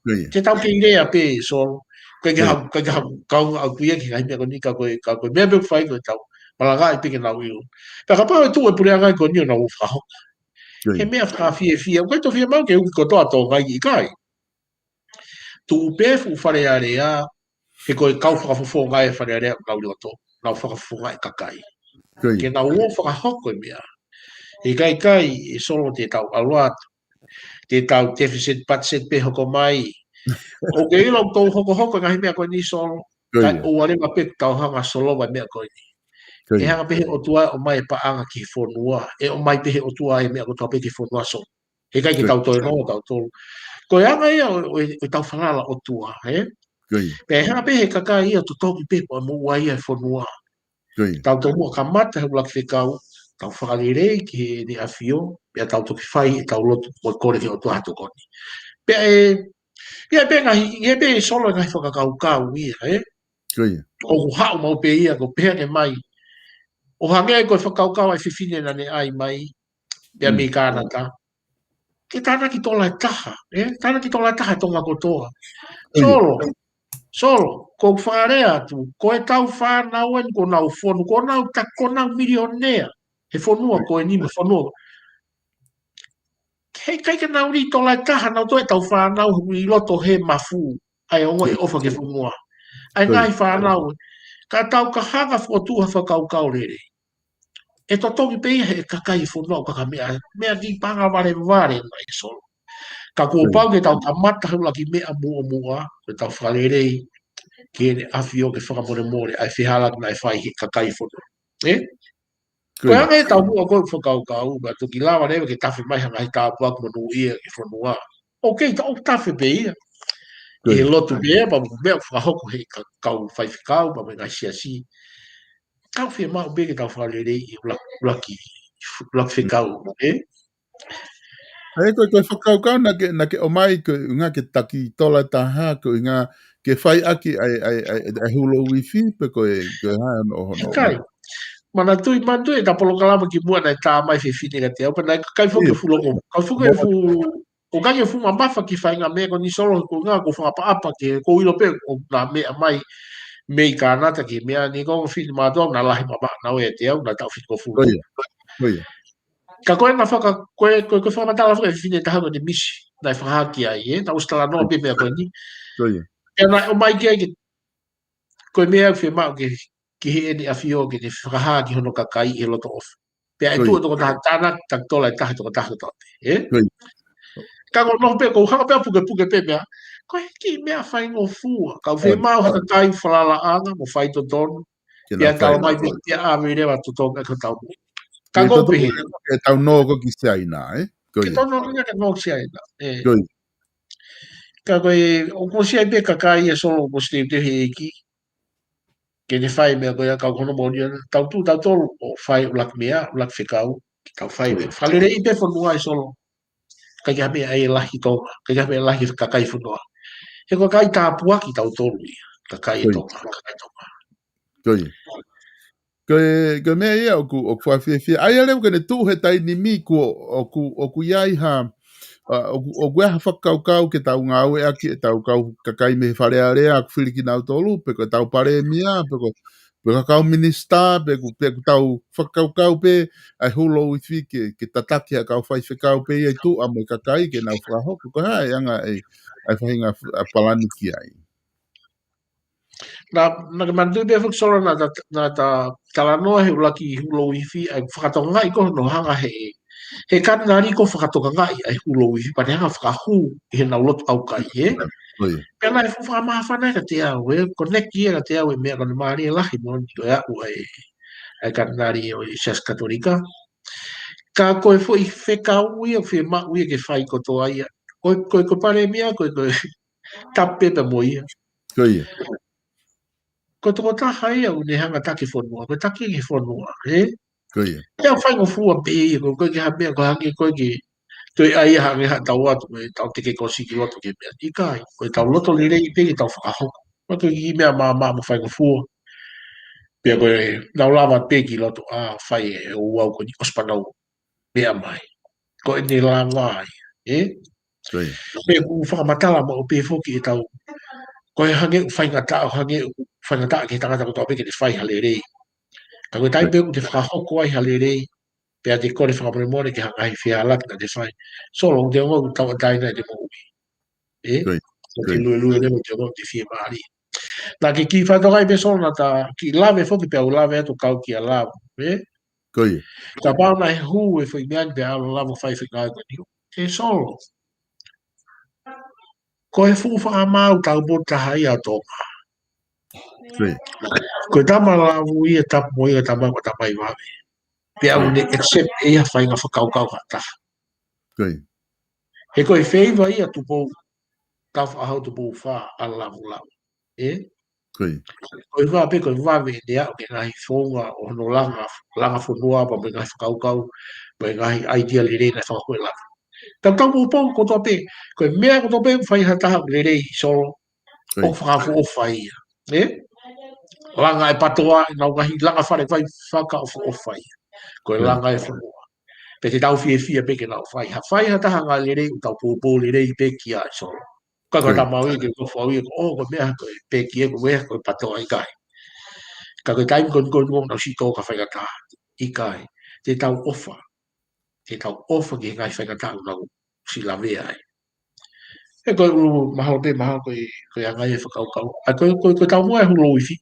Ko ia. Te tau kei lea pē Solo. Ko e, ko ia, ha, ko e, ha, kaunga ʻaku ia ki he ngaahi meʻa ko eni ka ko e, ka ko e meʻa pē ʻoku fai ko e tau malangaʻi pē ke nau ʻilo. Pea kapau ʻe tuʻu e puleʻanga ko eni ʻo nau fakahoko. Ko ia. He meʻa fakafiefia, ʻoku ʻikai toe fiemaʻu ke uki kotoa Tonga, ʻikai. Tuʻu pē fuʻu Fale Alea, he ko e kau fakafofonga e Fale Alea ʻoku nau ʻi loto, nau fakafofongaʻi e kakai. Ko ia. Ke nau ō ʻo fakahoko e meʻa. ʻIkai, ʻikai, ʻe Solo te tau ʻalu atu. Te tau deficit budget pē hoko mai. ʻOku ke ʻilo ʻoku tau hokohoko e ngaahi meʻa ko eni Solo. Ko ia. Kae ʻoua leva pē ke tau hanga ʻo solova e meʻa ko eni. ʻE hanga pē he ʻOtua ʻo ʻomai e paʻanga ki he fonua, ʻe ʻomai pē he ʻOtua e meʻa kotoa pē ki he fonua, Solo. Heʻikai ke tau toe noa tautolu. Ko e anga ia ʻo, ʻo, ʻo ʻetau falala ʻOtua, ē? Pea ʻe hanga pē he kakai ia ʻo totongi pē pe ko e moʻua ia e fonua. Tau tomuʻa kamata he ʻuluaki fekau, tau fakalelei ki heʻene ʻAfio, pea tau toki fai ʻetau lotu mo e kole ki he ʻOtua ha tokoni. Pea ʻe, ia pē ngaahi, ia pē Solo ngaahi fakakaukau ia, ē? ʻOku haʻu maʻu pē ia, ko e pehē ange mai. ʻO hangē ko e fakakaukau ʻa e fefine naʻa ne ʻai mai, pea mei Kānata. Ke tānaki tola ʻe taha, ē? Tānaki tola ʻe taha Tonga kotoa. Solo, Solo, ko u fakalea atu, ko ʻetau fānau eni, ko ʻenau fonu, ko ʻenau ta, ko ʻenau milionea, he fonua ko eni mo e fonua. Heʻikai ke nau lī tola ʻe taha, nau toe ʻetau fānau, ʻi loto he mafu, ʻa e ongoʻi ʻofa ki he fonua. ʻA e ngaahi fānau, ka tau ka hanga fokotuʻu ha fakakaukau lelei. ʻE totongi pē ia he kakai fonua ʻo kaka meʻa, meʻa ki panga valevale nai Solo. Ka kuo pau ke tau kamata he ʻuluaki meʻa muʻomuʻa, ke tau fakalelei, ki heʻene ʻAfio ke fakamolemole, ʻa e fehālaaki naʻe fai he kakai fonua. Ē? Ko e anga ia ʻetau muʻa ko e fakakaukau, ka toki lava leva ke tafe mai ha ngaahi tāpuaki monūʻia ki he fonua. ʻOkei, ta ʻoku tafe pē ia. ʻI he lotu pē ia, pea mo e meʻa fakahoko he ka, kau faifekau, pea mo e ngaahi siasi. Tau fiemaʻu pē ke tau fakalelei ʻi he ʻuluaki, ʻuluaki, ʻuluaki fekau, ē? ʻA ia ko e, ko e fakakaukau naʻa ke, naʻa ke ʻomai ko e ʻuhinga ke taki tola ʻe taha, ko e ʻuhinga ke fai ʻaki ʻa e, ʻa e, ʻa e, ʻa e hula uifi pe ko e, ko e hā hono, hono. Kai. Manatuʻi, manatuʻi ʻeta polokalama kimuʻa naʻe tā mai fefine kiate au, pea naʻe kai foki e fuʻu loko, kai foki e fuʻu, ʻoku ʻikai ke fuʻu mamafa ke fai e ngaahi meʻa ko eni Solo, ko e ʻuhinga ʻoku ou fakaʻapaʻapa ke, ʻoku ou ʻilo pē ʻoku na meʻa mai mei Kānata ki he meʻa ni, ko e fefine mātuʻa naʻe lahi mamafa naʻe ʻiate au, naʻe taʻu fitungofulu. Ka ko e naʻe faka, ko e, ko e, ko e fakamatala foki e fefine ʻe taha ko ʻene misi, naʻe fakahā ki ai, ē, naʻa ku ʻosi talanoa pē meʻa ko eni. Pea naʻe ʻomai ki ai ke, ko e meʻa ʻoku fiemaʻu ke, ki heʻene ʻAfio ke ne fakahā ki hono kakai he loto ʻofa. Pea ʻe tuʻu tokotaha tānaki, taki tola ʻe taha tokotaha kotoa pē, ē? Ka ko e noho pē, ko u hanga pē ʻo pukepuke pē meʻa. Ko e kiʻi meʻa faingofua, ka ʻoku fiemaʻu ha kakai falalaʻanga mo faitotonu. Pea tau mai pē ke ʻave leva totongi ko ʻetau moʻui. Ka ko u pehē. Ke tau nō ko ē ki Siaina, ē? Ke tau nō ko ē ki Siaina, ē. Ka ko e, ʻoku ʻosi ʻi ai pē kakai ia Solo ʻoku ʻosi teuteu he ʻEiki ke ne fai meʻa ko ia, ka ko hono moʻoni ia, tau tuʻu tautolu ʻo fai ʻuluaki meʻa, ʻuluaki fekau, ke tau fai meʻa. Fakalelei pē fonua ē Solo. ʻIkai ke ha meʻa ʻe lahi Tonga, ʻikai ke ha meʻa lahi kakai fonua. He ko e kakai tāpuaki tautolu ia, kakai Tonga, kakai Tonga. Ko ia. Ko e, ko e meʻa ia ʻoku, ʻoku fakafiefia. ʻA ia leva ke ne tuʻu he taimi ni kuo, ʻoku, ʻoku ʻi ai ha, ʻa, ʻoku, ʻoku ʻi ai ha fakakaukau ke tau ngāueʻaki ʻetau kau kakai mei he Fale Alea ʻoku fili kinautolu, pe ko ʻetau palēmia, pe ko, pe ko e kau minisitā, pe ʻoku, pe ʻoku tau fakakaukau pē ʻa e hula uifi ke, ke tataki ʻa e kau faifekau pē ia ʻi tuʻa mo e kakai ke nau fakahoko. Ko e hā e anga e, ʻa e faʻahinga f-, ʻa e palani ki ai. Naʻa, naʻa ke manatuʻi pē foki Solo naʻa ta, naʻa ta talanoa he ʻuluaki hula uifi, ʻa e fakatokangaʻi ko hono hanga he, he Katinali ko e fakatokangaʻi ʻa e hula uifi, pea ne hanga fakahū ʻi heʻenau lotu ʻaukai, ē? Pea naʻe fuʻu fakamāfana kiate au, ē? Connect ia kiate au e meʻa ko ʻene mālie lahi moʻoni ko e aʻu ʻa e, ʻa e Katinali ʻo e Siasi Katolika. Ka ko e foʻi fekau ia, fiemaʻu ia ke fai kotoa ia. Ko e, ko e, ko e palēmia, ko e, ko e tapu pē mo ia. Ko e tokotaha ia ʻoku ne hanga taki fonua, ko e taki ki fonua, ē? Ko ia. Ia faingofua pē ia, ko e, ko e ke ha meʻa, ko e hangē ko e ke, toe ʻai ia hangē ha tau atu, ko e tau teke kosi ki loto ki he meʻa. ʻIkai, ko e tau loto lelei pē ke tau fakahoko. Ko e kiʻi meʻa māmā mo faingofua. Pea ko e, nau lava pē ki loto ʻa fai e ouau ko eni ʻosi pē nau meʻa mai. Ko ʻene lava ia, ē? Pea ʻoku fakamatala maʻu pē foki ʻetau. Ko e hangē ʻoku faingataʻa, hangē ʻoku faingataʻa ki he tangata kotoa pē ke ne fai ha lelei. Ka ko e taimi pē ʻoku te fakahoko ai ha lelei, pea te kole fakamolemole ki he ngaahi fehālaaki naʻa te fai. Solo, ʻoku te ongoʻi ʻoku tauʻatāina ʻete moʻui. Ē? ʻOku te luelue leva ʻoku te ongoʻi ʻoku te fiemālie. Naʻa ke kiʻi fakatokangaʻi pē Solo naʻa ta kiʻi lave foki pea u lave atu kau kia lava, ē? Kapau naʻe hū e foʻi meʻa ni pea ʻalu lava fai foʻi ngāue ko eni. ʻE Solo. Ko e fuʻu fakamaau taupotu taha ia ʻo Tonga. Ko e tama lavu ia, tapu mo ia, tama ko e tama ʻi vave. Pea ʻoku ne accept ʻe ia ha faʻahinga fakakaukau ha taha. He ko e feiva ia Tupou, Taufaʻahau Tupou Fā ʻa Lavulavu. ʻE? Ko e fā pē ko e vave ʻene aʻu ki he ngaahi founga ʻo hono langa, langa fonua pea mo e ngaahi fakakaukau, mo e ngaahi idea lelei naʻe fakahoʻo ʻe Lavu. Tau tau poupou kotoa pē, ko e meʻa kotoa pē ʻoku fai ha taha ʻoku lelei Solo, ʻoku fakaʻofoʻofa ia. ʻE? Langa e patoa, ʻenau ngaahi langa fale fai fakaʻofoʻofa ia. Ko e langa e fonua. Pea te tau fiefia pē ke nau fai. Ha fai ha taha ngaahi lelei ʻoku tau poupou lelei pē ki ai Solo. Ka ko e tama ui ke ko fau ia ko, ʻo, ko e meʻa ko e peki e ko e meʻa ko e patoa ʻikai. Ka ko e taimi ko eni ko eni ʻoku nau siʻi tō ka fai ka taha ʻikai. Te tau ʻofa. Te tau ʻofa ki he ngaahi faingataʻa ʻoku nau siʻi lavea ai. ʻE ko e ʻulu mahalo pē mahalo ko e, ko e anga e fakakaukau. ʻA ko e, ko e, ko e tau mua e hulu ifi.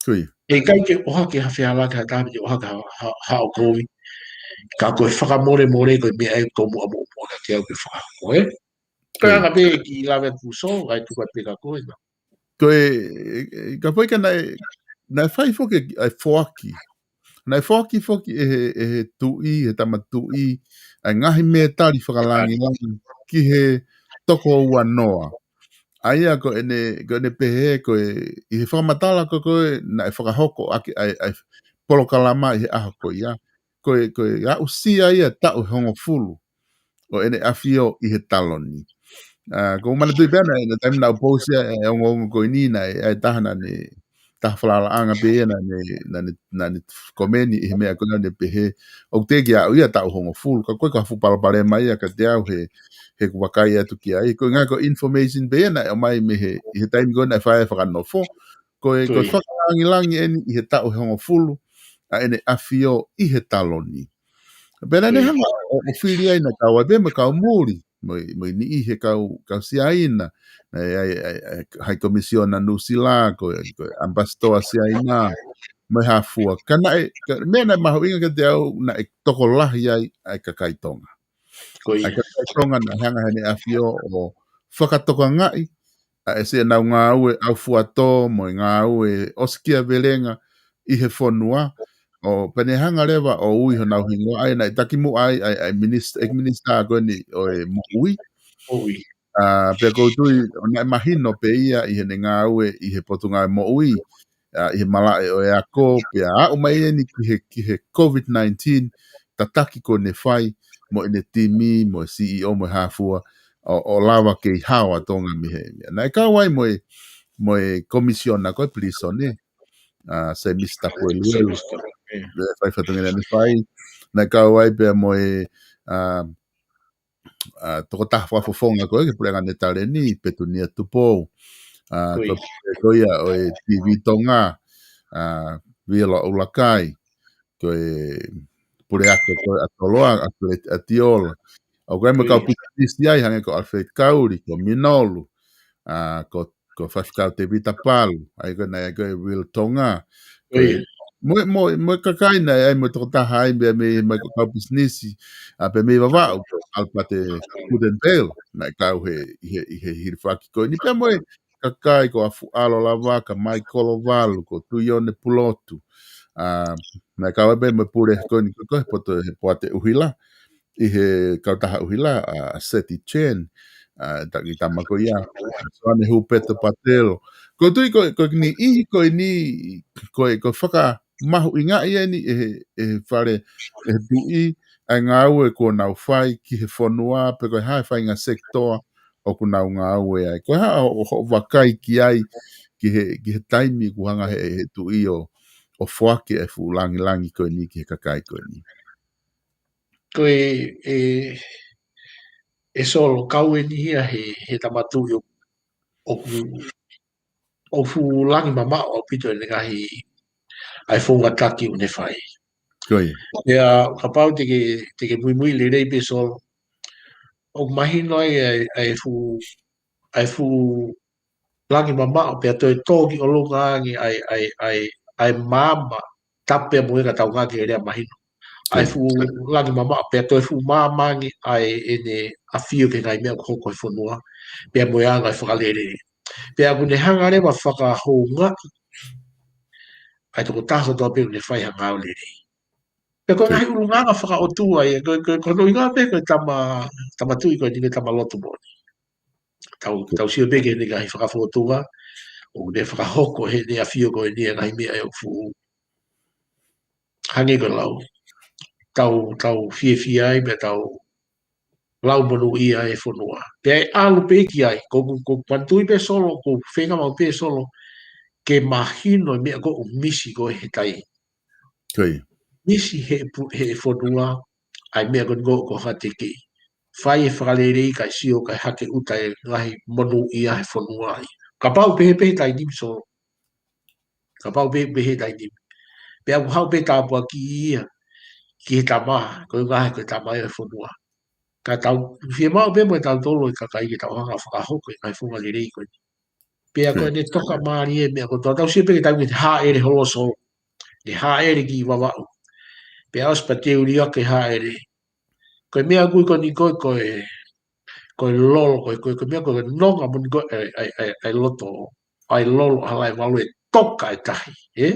ʻE ʻikai ke ʻohake ha feala ke ha taha, ke ʻohake ha, ha, ha ʻo kovi. Ka ko e fakamolemole ko e meʻa ʻe tomuʻa mo, mo ka ke au ke fakahoko, ʻe? Ko e anga pē ki lave atu Solo, ʻai tuka pē ka ko e na. Ko e, e, e, ka poi ka naʻe, naʻe fai foki ʻa e foaki. Naʻe foaki foki ʻe he, ʻe he tuʻi, he tama tuʻi, ʻa e ngaahi mētali fakalangilangi ki he toko ua noa. ʻA ia ko ʻene, ko ʻene pehē, ko e, ʻi he fakamatala ko ē naʻe fakahoko ʻaki ʻa e, ʻa e polokalama ʻi he ʻaho ko ia. Ko e, ko e aʻusia ia taʻu ʻe hongofulu ʻo ʻEne ʻAfio ʻi he Taloni. ʻA, ʻoku ou manatuʻi pē ʻa e, ʻa e taimi naʻa ku pousi ʻa e, ʻa e ongoongo ko eni naʻe, ʻa e taha naʻa ne, taha falalaʻanga pē ia naʻa ne, naʻa ne, naʻa ne komeni ʻi he meʻa ko ē naʻa ne pehē, ʻoku teʻeki aʻu ia taʻu hongofulu, ka ko e ka fuʻu palopalema ia kiate au he, he ʻoku ou vakai atu ki ai. Ko e ngaahi ko e information pē ia naʻe ʻomai mei he, ʻi he taimi ko ē naʻe fai ai e fakanofo. Ko e, ko e fakalangilangi eni ʻi he taʻu ʻe hongofulu ʻa ʻEne ʻAfio ʻi he Taloni. Pea naʻa ne hanga ʻo, ʻo fili ai naʻa kau ai pē mo e kau muli, mo e, mo e niʻihi he kau, kau Siaina, naʻe ʻi ai, ʻa e, ʻa e, ʻa e High Commissioner Nuʻusila, ko e, ko e Ambassador Siaina, mo e hā fua. Ka naʻe, ka, meʻa naʻe mahuʻinga kiate au naʻe tokolahi ai ʻa e kakai Tonga. ʻA e kakai Tonga naʻe hanga heʻene ʻafio ʻo fakatokangaʻi ʻa e siʻenau ngāue ʻaufuatō mo e ngāue ʻosikiavelenga ʻi he fonua, ʻo pea ne hanga leva ʻo ui honau hingoa, ʻa ia naʻe takimuʻa ai ʻa e, ʻa e minis-, ʻeiki minisitā ko eni ʻo e moʻui. ʻA, pea ʻoku ou tui ʻo naʻe mahino pē ia ʻi heʻene ngāue ʻi he Potungāue Moʻui, ʻa, ʻi he malaʻe ʻo e ako, pea aʻu mai eni ki he, ki he COVID nineteen, tataki ko ʻene fai, mo ʻene timi, mo e C E O, mo e hā fua, ʻo, ʻo lava kei hao ʻa Tonga mei he. Naʻe kau ai mo e, mo e komisiona ko e pilīsone, ʻa, Semisi Tapueluelu. Semisi Tapueluelu. Naʻe fai fatongia naʻa ne fai. Naʻe kau ai pea mo e, ʻa, ʻa, tokotaha fakafofonga ko ē ki he puleʻanga ne taleni, Petunia Tupou. ʻA, ko, ko ia ʻo e T V Tonga, ʻa, Viola ʻUlakai. Ko e puleako ko ē ʻa Toloa, ʻa Fred ʻAtiola. ʻOku ʻi ai mo e kau pisinisi ai, hangē ko Alfred Kauli, ko Minolu, ʻa, ko, ko Faifekau Tevita Palu, ʻa ia ko ē naʻe ʻi ai ko e Real Tonga. Ko e, mo, mo, mo e kakai naʻe ʻi ai mo e tokotaha ai, mei, mei, mei he kau pisinisi, ʻa, pea mei Vavaʻu, ko Albert Gudenberg, naʻe kau he, ʻi he, ʻi he hilifaki ko eni. Pea mo e kakai ko ʻAfuʻalo Lavaka, Maikolo Valu, ko Tuione Pulotu. ʻA, naʻe kau ai pē mo e pule ko eni ko, ko e poto he poate ʻuhila, ʻi he kautaha ʻuhila, ʻa, Seti Chen, ʻa, taki tama ko ia, ʻa, Soane Hupeto Patelo. ʻOku ou tui ko, ko e niʻihi ko eni, ko e, ko e fakamahuʻingaʻi eni ʻe he, ʻe he fale, ʻe he tuʻi, ʻa e ngāue kuo nau fai ki he fonua, pe ko e hā e faʻahinga sekitoa ʻoku nau ngāue ai. Ko e hā hoʻo, hoʻo vakai ki ai, ki he, ki he taimi kuo hanga he, he tuʻi ʻo, ʻo foaki e fuʻu langilangi ko eni ki he kakai ko eni. Ko e, e, ʻe Solo, kau eni ia he, he tama tuʻi ʻo, ʻoku, ʻoku fuʻu langi mamaʻo ʻaupito ʻene ngaahi, ʻa e founga taki ʻoku ne fai. Ko ia. Pea kapau te ke, te ke muimui lelei pē Solo, ʻoku mahino ai ʻa e, ʻa e fuʻu, ʻa e fuʻu langi mamaʻo pea toe tō ki ʻolunga ange ʻa e, ʻa e, ʻa e, ʻa e maama, tapu pea mo e ka tau ngāueʻaki e lea mahino. ʻA e fuʻu langi mamaʻo pea toe fuʻu maama ange ʻa e ʻEne ʻAfio ki he ngaahi meʻa ʻoku hoko he fonua, pea mo e anga e fakalele. Pea ʻoku ne hanga leva fakahoungaʻi ʻa e tokotaha kotoa pē ʻoku ne fai ha ngāue lelei. Pea ko e ngaahi ʻulungaanga fakaʻotua ia, ko, ko, ko hono ʻuhinga pē ko e tama, tama tuʻi ko eni ko e tama lotu moʻoni. Tau, tau sio pē ki heʻene ngaahi fakafōtunga, ʻoku ne fakahoko heʻene ʻafio ko eni ʻa e ngaahi meʻa ʻoku fuʻu. Hangē ko e lau. Tau, tau fiefia ai, pea tau lau monūʻia e fonua. Pea ʻe ʻalu pē ki ai, ko, ko, ko pantuʻi pē Solo, ko feinga maʻu pē Solo, ke mahino e meʻa ko ē ʻoku misi ko ē he tai. Misi he pu-, he fonua, ʻa e meʻa ko eni ko ē ʻoku hā tekeʻi. Fai e fakalelei kae sio kae hake ʻuta e ngaahi monūʻia he fonua ai. Kapau pehē pē he taimi ni Solo. Kapau pē, pehē he taimi ni. Pea ʻoku haʻu pē tāpuaki ia ki he tama, ko e ngaahi ko e tama ia e fonua. Ka tau fiemaʻu pē mo e tautolu e kakai ke tau hanga fakahoko e ngaahi founga lelei ko eni. Pea ko ʻene toka mālie e meʻa ko ē tau sio pē ki he taimi ni hāʻele holo Solo. Ne hāʻele ki Vavaʻu. Pea ʻosi pea teuliuaki e hāʻele. Ko e meʻa ʻoku ui ko eni ko e, ko e, ko e lolo, ko e, ko e, ko e meʻa ko e nonga moʻoni ko e, ʻa e, ʻa e, ʻa e loto, ʻa e lolo ʻa Halaevalu e toka e tahi, ē?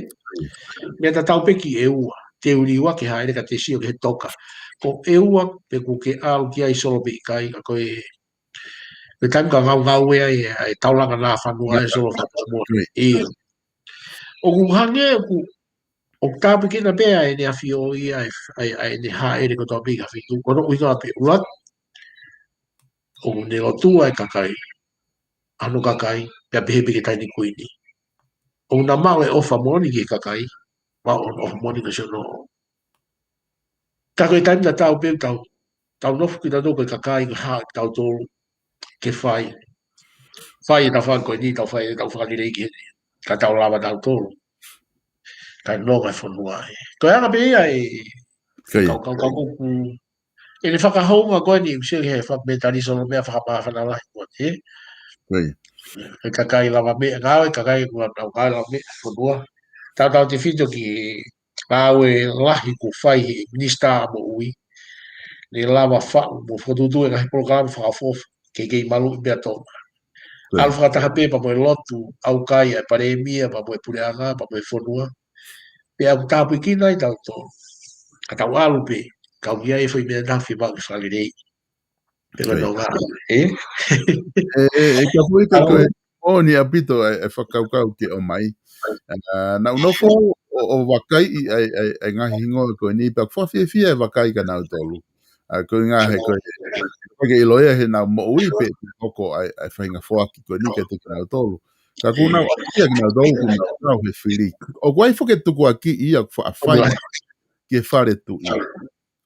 Meʻa tatau pē ki ʻEua, teuliuaki e hāʻele ka te sio ki he toka. Ko ʻEua pē ʻoku ke ʻalu ki ai Solo pe ʻikai, ka ko e, ko e taimi ka ngaungaue ai, ʻa e taulanga nā fanua e Solo fakamoa. ʻIo. ʻOku hangē ʻoku, ʻoku tāpuekina pē ʻa ʻene ʻafio ia, ʻa e, ʻa e, ʻa ʻene hāʻele kotoa pē ki ha feituʻu, ko hono ʻuhinga pē ʻuluaki, ʻoku ne lotua e kakai, ʻa hono kakai, pea pehē pē ki he taʻahine kuini. ʻOku na maʻu e ʻofa moʻoni ki he kakai, maʻu hono ʻofa moʻoni ki siʻono. Ka ko e taimi tatau pē tau, tau nofo kitautolu ko e kakai ko e hā kitautolu ke fai. Fai e tau fai ko eni, tau fai e tau fakalelei ki heni. Ka tau lava tautolu. Ka nonga e fonua ē. Ko e anga pē ia e kau, kau, kau, kau, ʻene fakahounga ko eni, ʻoku sio ki he fakametali Solo meʻa fakamāfana lahi ko ē. E kakai lavameʻa, ngāue kakai kuo nau ngāue lavameʻa fonua. Tautautefito ki he ngāue lahi kuo fai he Minisitā Moʻui. Ne lava faʻu mo fokotuʻutuʻu e ngaahi polokalama fakaʻofoʻofa, ke kei maluʻi pea Tonga. ʻAlu fakataha pē pea mo e lotu, ʻaukai ʻa e Palēmia, pea mo e Puleʻanga, pea mo e fonua. Pea ʻoku tāpuekina ai tautolu. Ka tau ʻalu pē, ka ʻoku ʻi ai e foʻi meʻa nafi maʻu ke fakalelei. Pea ko e nonga, ē? ʻE, ʻe, ʻe, ka pui ka ko e, ʻo ni ʻaupito e, e fakakaukau ke ʻomai. ʻA, naʻa ku nofo ʻo, ʻo vakaiʻi ʻa e, ʻa e, ʻa e ngaahi hingoa ko eni, pea ʻoku fakafiefia e vakai kia nautolu. ʻA, ko e ngaahi ko e, ko e ke ʻilo ia he nau moʻui pē, hoko ʻa e, ʻa e faʻahinga foaki ko eni kiate kinautolu. Ka ʻoku nau ʻaʻahi kia nautolu, ʻoku nau, nau he fili. ʻOku ʻi ai foki e tukuakiʻi ia, ʻoku faʻa fai ki he fale tuʻi.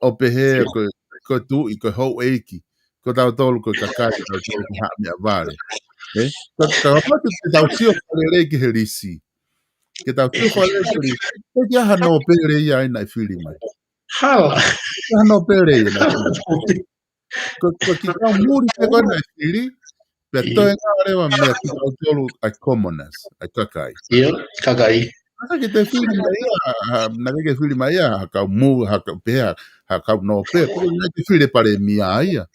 ʻO pehē ko e, ko e tuʻi, ko e houʻeiki. Ko tautolu, ko e kakai, ko tautolu, ko e haʻa meʻavale. Ē? Ka, ka, ka, ke tau sio fakalelei ki he lisi. Ke tau sio fakalelei ki he lisi. Ko e kiʻi hā nōpele ia ai naʻe fili mai. Hala. Kiʻi hā nōpele ia naʻe fili mai. Ko, ko e kiʻi kau muli pē ko ē naʻe fili. Pea toe ngā leva meʻa kia tautolu ʻa e commoners, ʻa e kakai. ʻIo, kakai. Naʻe ʻikai ke fili mai ia, ha, naʻe ʻikai ke fili mai ia, ha kau mu, ha kau pehē, ha kau nōpele, ko e naʻe ʻikai ke fili e Palēmia ia.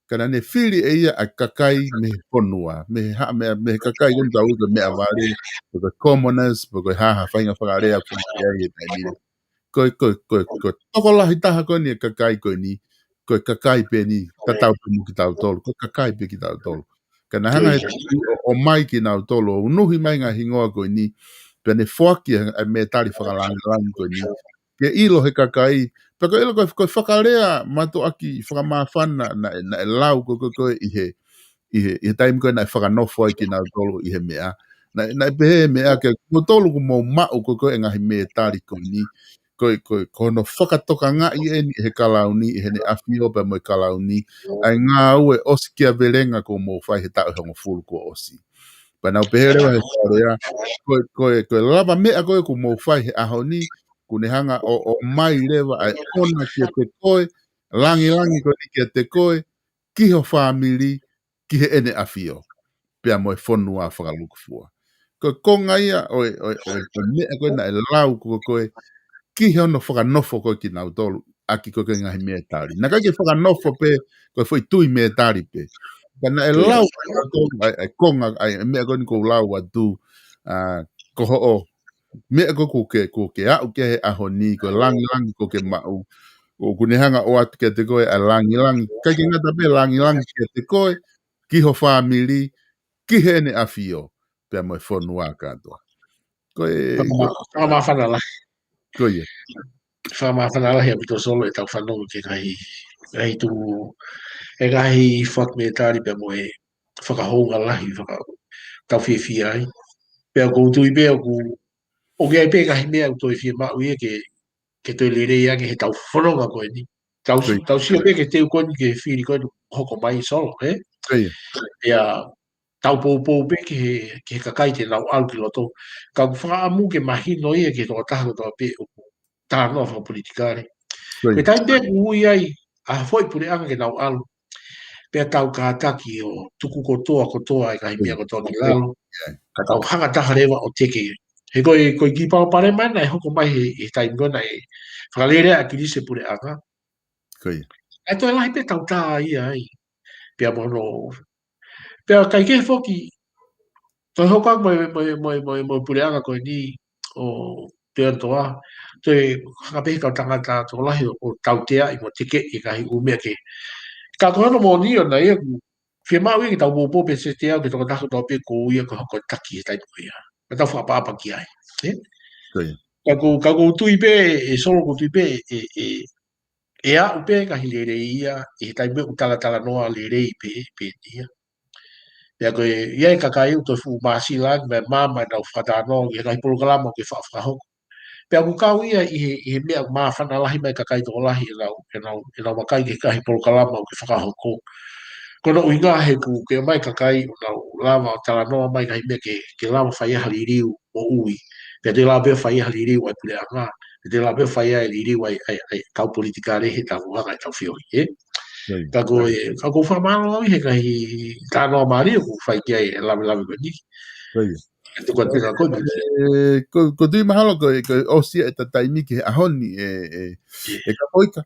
Ka naʻa ne fili ʻe ia ʻa e kakai mei he fonua, mei he haʻa meʻa, mei he kakai ko eni tau ui ko e meʻavale, ko e commoners, ko e hā ha faʻahinga fakalea ko ē ʻi ai he taimi ni. Ko e, ko e, ko e, ko e tokolahi taha ko eni e kakai ko eni, ko e kakai pē eni, tatau pē mo kitautolu, ko e kakai pē kitautolu. Ka naʻe hanga he ʻo, ʻomai kinautolu, ʻo unuhi mai ngaahi hingoa ko eni, pea ne foaki ʻa e, ʻa e mētali fakalāngilangi ko eni, ke ʻilo he kakai, pea ko e ʻilo ko e, ko e fakalea mātuʻaki fakamāfana naʻe, naʻe lau ko e, ko e, ko e ʻi he, ʻi he, ʻi he taimi ko ē naʻe fakanofo ai kinautolu ʻi he meʻa. Naʻe, naʻe pehē meʻa ke kimoutolu ʻoku mou maʻu ko e, ko e ngaahi mētali ko eni. Ko e, ko e, ko hono fakatokangaʻi eni he kalauni, ʻi heʻene ʻafio pea mo e kalauni. ʻA e ngāue ʻosikiavelenga kuo mou fai he taʻu ʻe hongofulu kuo ʻosi. Pea nau pehē leva he fakalea, ko e, ko e, ko e lavameʻa ko ē kuo mou fai he ʻaho ni, kuo ne hanga ʻo, ʻomai leva ʻa e ʻona kiate koe, lāngilangi ko eni kiate koe, ki ho fāmili, ki heʻene ʻafio, pea mo e fonua fakalūkufua. Ko e konga ia ʻo e, ʻo e, ʻo e, ʻo e meʻa ko ē naʻe lau ko e, ko e, ki hono fakanofo ko ē kinautolu, ʻaki ko e, ko e ngaahi mētali. Naʻe ʻikai ke fakanofo pē, ko e foʻi tui mētali pē. Ka naʻe lau ʻe kinautolu ʻa e, ʻa e konga, ʻa e meʻa ko eni ʻoku ou lau atu, ʻa, ko hoʻo meʻa ko ē ʻoku ke, ʻoku ke aʻu ki he ʻaho ni, ko e langilangi ʻoku ke maʻu. ʻOku ne hanga ʻo ʻoatu kiate koe ʻa e langilangi. ʻIkai ke ngata pē langilangi kiate koe, ki ho fāmili, ki heʻene ʻafio, pea mo e fonua kātoa. Ko e, fakamā-, fakamāfana lahi. Ko ia. Fakamāfana lahi ʻaupito Solo ʻetau fanongo ki he ngaahi, ngaahi tuʻu, he ngaahi fakamētali pea mo e fakahounga lahi, faka-, tau fiefia ai. Pea ʻoku ou tui pē ʻoku, ʻoku ʻi ai pē ngaahi meʻa ʻoku toe fiemaʻu ia ke, ke toe lelei ange heʻetau fononga ko eni. Tau, ko ia, tau sio pē ki he teu ko eni ki he fili ko eni hoko mai Solo, ē? Ko ia. Pea tau poupou pē ki he, ki he kakai te nau ʻalu ki loto. Ka ʻoku fakaʻamu ke mahino ia ki he tokotaha kotoa pē ʻoku talanoa fakapolitikale. Ko ia. Ko e taimi pē ʻoku ui ai ʻa e foʻi puleʻanga ke nau ʻalu, pea tau kātaki ʻo tuku kotoa, kotoa e ngaahi meʻa kotoa ki lalo. Ia. Ka tau hanga taha leva ʻo teke. He ko e, ko e kiʻi palopalema naʻe hoko mai he, he taimi ko ē naʻe fakalele ai ʻa Kilisi e puleʻanga. Ko ia. ʻE toe lahi pē tau tā ia ai. Pea mo hono, pea ʻikai ke foki, toe hoko atu mo e, mo e, mo e, mo e, mo e puleʻanga ko eni ʻo Toeanatoa, toe hanga pē he kau tangata tokolahi ʻo, ʻo tauteaʻi mo tekeʻi e ngaahi ʻū meʻa kehe. Ka ko hono moʻoni ʻona ia ʻoku fiemaʻu ia ke tau poupou pē Sete au ki he tokotaha kotoa pē ʻoku ui ia ko e hoko taki he taimi ko ia. Ka tau fakaʻapaʻapa ki ai. Ē? Ko ia. Ka ʻoku, ka ʻoku ou tui pē, ē Solo, ʻoku ou tui pē, ē, ē, ʻe aʻu pē ngaahi lelei ia, ʻi he taimi ʻoku talatalanoa lelei pē, pē ia. Pea ko e, ʻi ai e kakai ʻoku toe fuʻu māsila ange, mo e maama ʻenau fakatalanoa, ki he ngaahi polokalama ʻoku ke fa-, fakahoko. Pea ʻoku kau ia ʻi he, ʻi he meʻa ʻoku māfana lahi mai e kakai tokolahi ʻenau, ʻenau, ʻenau vakai ki he ngaahi polokalama ʻoku ke fakahoko. Ko hono ʻuhinga he ʻoku ke ʻomai e kakai ʻo nau lava ʻo talanoa mai e ngaahi meʻa ke, ke lava fai ai ha liliu moʻui. Pea toe lava pē fai ai ha liliu ʻa e puleʻanga. Pea toe lava pē fai ai e liliu ʻa e, ʻa e, ʻa e kau politikale he tau hanga ʻetau feohi, ē? Ko ia. Ka ko e, ka ʻoku ou fakamālō au ʻi he ngaahi talanoa mālie ʻoku fai ki ai e lavelave ko eni. Ko ia. ʻE tuku atu pē kia koe, Mike. Ē, ko, ʻoku ou tui mahalo ko e, ko e ʻosi ia ʻeta taimi ki he ʻaho ni, ē, ē, ē, ē Kafoika.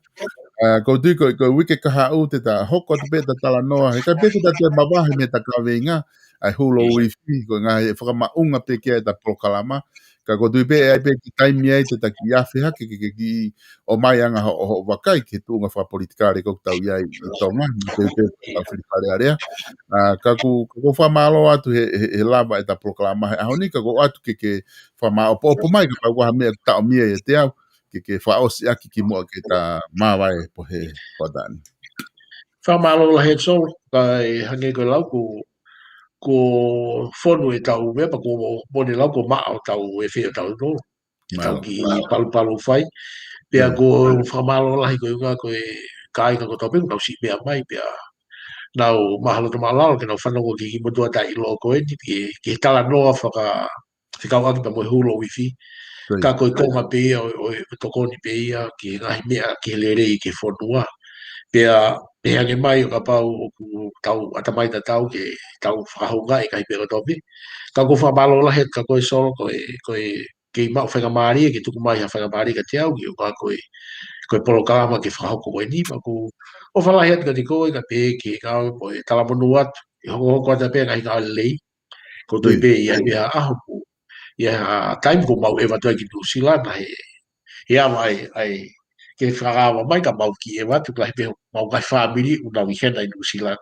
ʻA, ʻoku ou tui ko e, ko e uike kahaʻu te ta hoko atu pē ʻeta talanoa, he ʻikai pē ke ta toe mavahe mei heʻeta kaveinga, ʻa e Hulu Wi-Fi, ko e ngaahi fakamaʻunga pē ki ai ʻeta polokalama. Ka ʻoku ou tui pē ʻe ʻi ai pē kiʻi taimi ai te ta kiʻi afe hake ke, ke kiʻi ʻomai anga hoʻo, hoʻo vakai ki he tuʻunga fakapolitikale ʻoku tau ʻi ai ʻi Tonga, mo e pē ʻetau fili Fale Alea. ʻA, ka ʻoku, ka ʻoku ou fakamālō atu he, he, he lava ʻeta polokalama he ʻaho ni, ka ʻoku ou ʻoatu ke, ke fakamāʻopoʻopo mai, kapau ʻoku ʻi ai ha meʻa ʻoku taʻomia ʻiate au, ke, ke fakaʻosi ʻaki kimuʻa ke ta māvae he pō, he pō ni. Fakamālō lahi ʻe Solo, ka ʻe hangē ko e lau ko, ko fonu ʻetau meʻa, pea ko mo, mo ne lau ko maʻa ʻo tau e fe ʻo tau no. Mālō. Tau kiʻi palopalo fai. Pea ko e fakamālō lahi ko e ʻuhinga ko e kāinga kotoa pē ʻoku nau siʻi meʻa mai, pea nau mahalo to mālō ke nau fanongo ki he kiʻi motuʻa taʻeʻiloa ko eni, ki he, ki he talanoa faka-, fekauʻaki pea mo e Hulu Wi-Fi. Ko ia. Ka ko e konga pē ia ʻo, ʻo, ʻo tokoni pē ia ki he ngaahi meʻa, ki he lelei ki he fonua. Pea, pehē ange mai ʻo kapau ʻoku tau ʻatamai tatau ke tau fakahoungaʻi e ngaahi meʻa kotoa pē. Ka ʻoku ou fakamālō lahi atu kia koe Solo, ko e, ko e kei maʻu faingamālie, ke tuku mai ha faingamālie kiate au, ke u ka ko e, ko e polokalama ke fakahoko ko eni, pea ʻoku ou ʻofa lahi atu kiate koe, kae pehē ki he ngāue ko e talamonū atu, ʻe hokohoko atu pē ngaahi ngāue lelei, ʻoku ou tui pē ʻe ʻi ai pē ha ʻaho ʻoku, ʻi ai ha taimi ʻoku mau ʻeva atu ai ki Nuʻusila, naʻe, ʻe ava ai, ai, ke fakaava mai ka mau kiʻi ʻeva atu, ka ʻi ai pē mau ngaahi fāmili ʻoku nau ʻi hena ʻi Nuʻusila.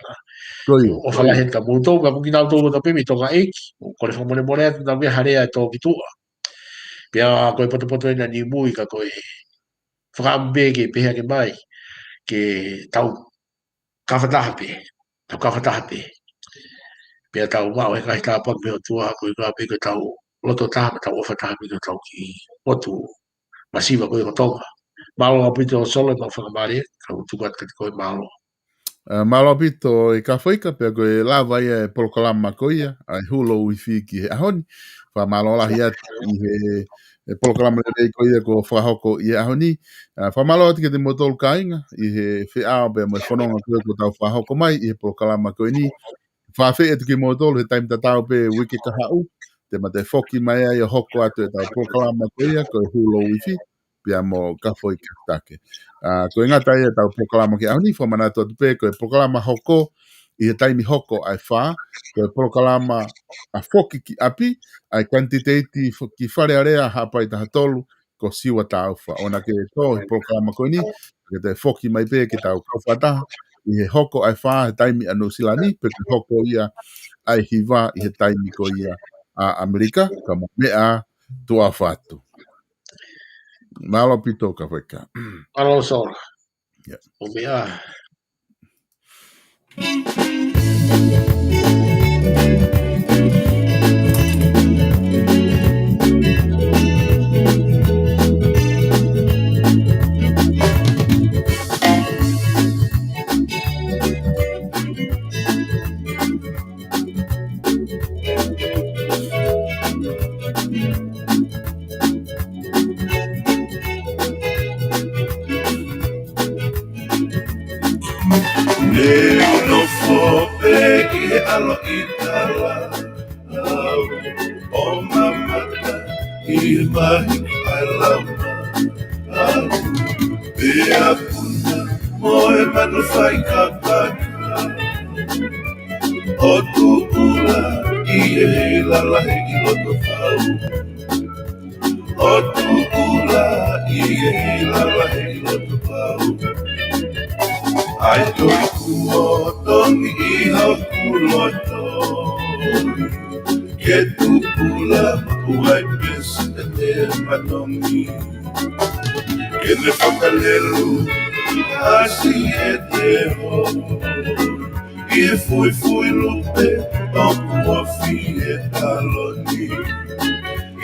Ko ia. ʻOfa lahi atu kia moutolu, pea mo kinautolu kotoa pē mei Tonga ʻEiki, ʻoku ou kole fakamolemole atu naʻa mei ha lea ʻe tō ki tuʻa. Pea ko e potopoto ena ni mui ka ko e fakaʻamu pē ke pehē ange mai, ke tau kafataha pē, tau kafataha pē. Pea tau maʻu e ngaahi tāpuaki mei he ʻOtua, ko e ʻuhinga pē ko ʻetau loto taha, mo tau ʻofa taha pē ki hotau kiʻi motu masiva ko ē ko Tonga. Mālō ʻaupito Solo ʻemau fakamālō, ka u tuku atu kiate koe mālō. ʻA, mālō ʻaupito ʻe Kafoika, pea ko e lava ia e polokalama ko ia, ʻa e Hulu Wi-Fi ki he ʻaho ni. Fakamālō lahi atu ʻi he, e polokalama lelei ko ia kuo fakahoko ʻi he ʻaho ni. ʻA, fakamālō atu kiate kimoutolu kāinga, ʻi he feʻao pea mo e fononga ko ē kuo tau fakahoko mai, ʻi he polokalama ko eni. Fakaafeʻi atu kimoutolu he taimi tatau pē uike kahaʻu, te ma toe foki mai ai ʻo hoko atu ʻetau polokalama ko ia, ko e Hulu Wi-Fi, pea mo Kafoika Take. ʻA, ko e ngata ia ʻetau polokalama ki he ʻaho ni, fakamanatu atu pē, ko e polokalama hoko, ʻi he taimi hoko ʻa e fā, ko e polokalama ʻa Foki ki ʻApi, ʻa e kanititeiti fo-, ki Fale Alea Haʻapai taha tolu, ko Siua Taufa. ʻOua naʻá ke tō he polokalama ko eni, ke toe foki mai pē ke tau kau fakataha ʻi he hoko ʻa e fā he taimi ʻa Nuʻusila ni, pe ko e hoko ia ʻa e hiva ʻi he taimi ko ia ʻa ʻAmelika, ka mou meʻa, tuʻa ʻofa atu. Mālō ʻaupito Kafaika. Mālō Sola. Yeah. ʻO meʻa. Ne u nofo pē ʻi he ʻaloʻi tala, ʻo mamata ʻi he mahi ʻa e laumālie, pea puna mo e manu faikapaka, ʻo tuʻu lalahi ʻi he lalahi ʻi loto pau. ʻO tuʻu lalahi ʻi he lalahi ʻi loto pau. ʻAi toi kuo tongi ʻi hoku loto. Ke tuʻu lalahi maʻu ai pē siʻene manongi. Ke ne fakalelu ʻa siʻete hō. ʻI he fuifui lupe ʻoku ofi he taloni.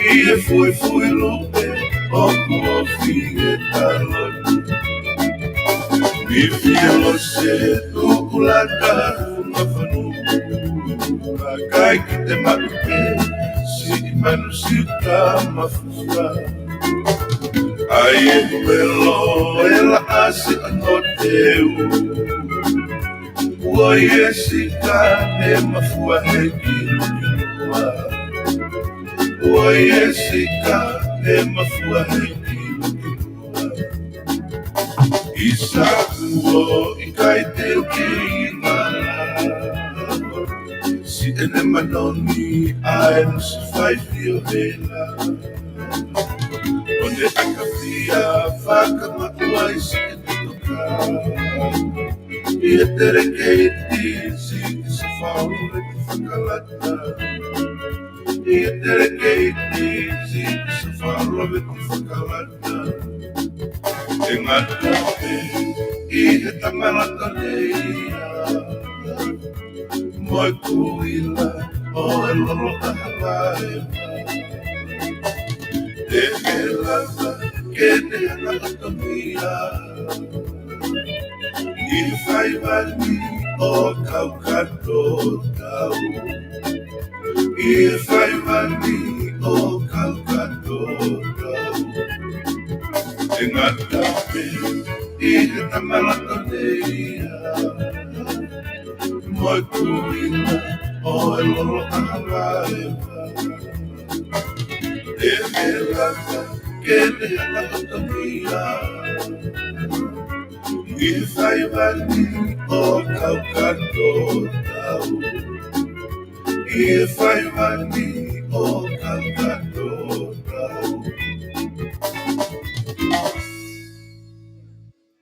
ʻI he fuifui lupe ʻoku ofi he taloni. Ni fie lose tuʻu laka funga fanu. Kakai ki te maku pē siʻi manu siuka mafuka. ʻAi e pelo e laʻasi ʻa noteu. Ua e sika he mafua he kilukilu. Ua e sika he mafua he kilukilu. ʻI saku ʻo ʻikai te u kei malava. Siʻene manongi ʻa e musi faifio hela. ʻO ne ʻakafia fakamaʻu ai siʻene toka. ʻI he telekeiti siʻi Safaulove Fakalata. ʻI he telekeiti siʻi Safaulove Fakalata. ʻE ngata pē ʻi he tangata nei ia. Mo e kuila ʻo e lolo ʻa Havae. Te me lava ke ne hanga ʻo tongi ia. ʻI he faiva ni ʻo kau kato tau. ʻI he faiva ni ʻo kau kato tau. ʻE ngata pē ʻi he tangata nei ia. Mo e kuila ʻo e lolo ʻa Havae. Te me lava ke ne hanga ʻo tongi ia. ʻI he faiva ni ʻo kau kato tau. ʻI he faiva ni ʻo kau kato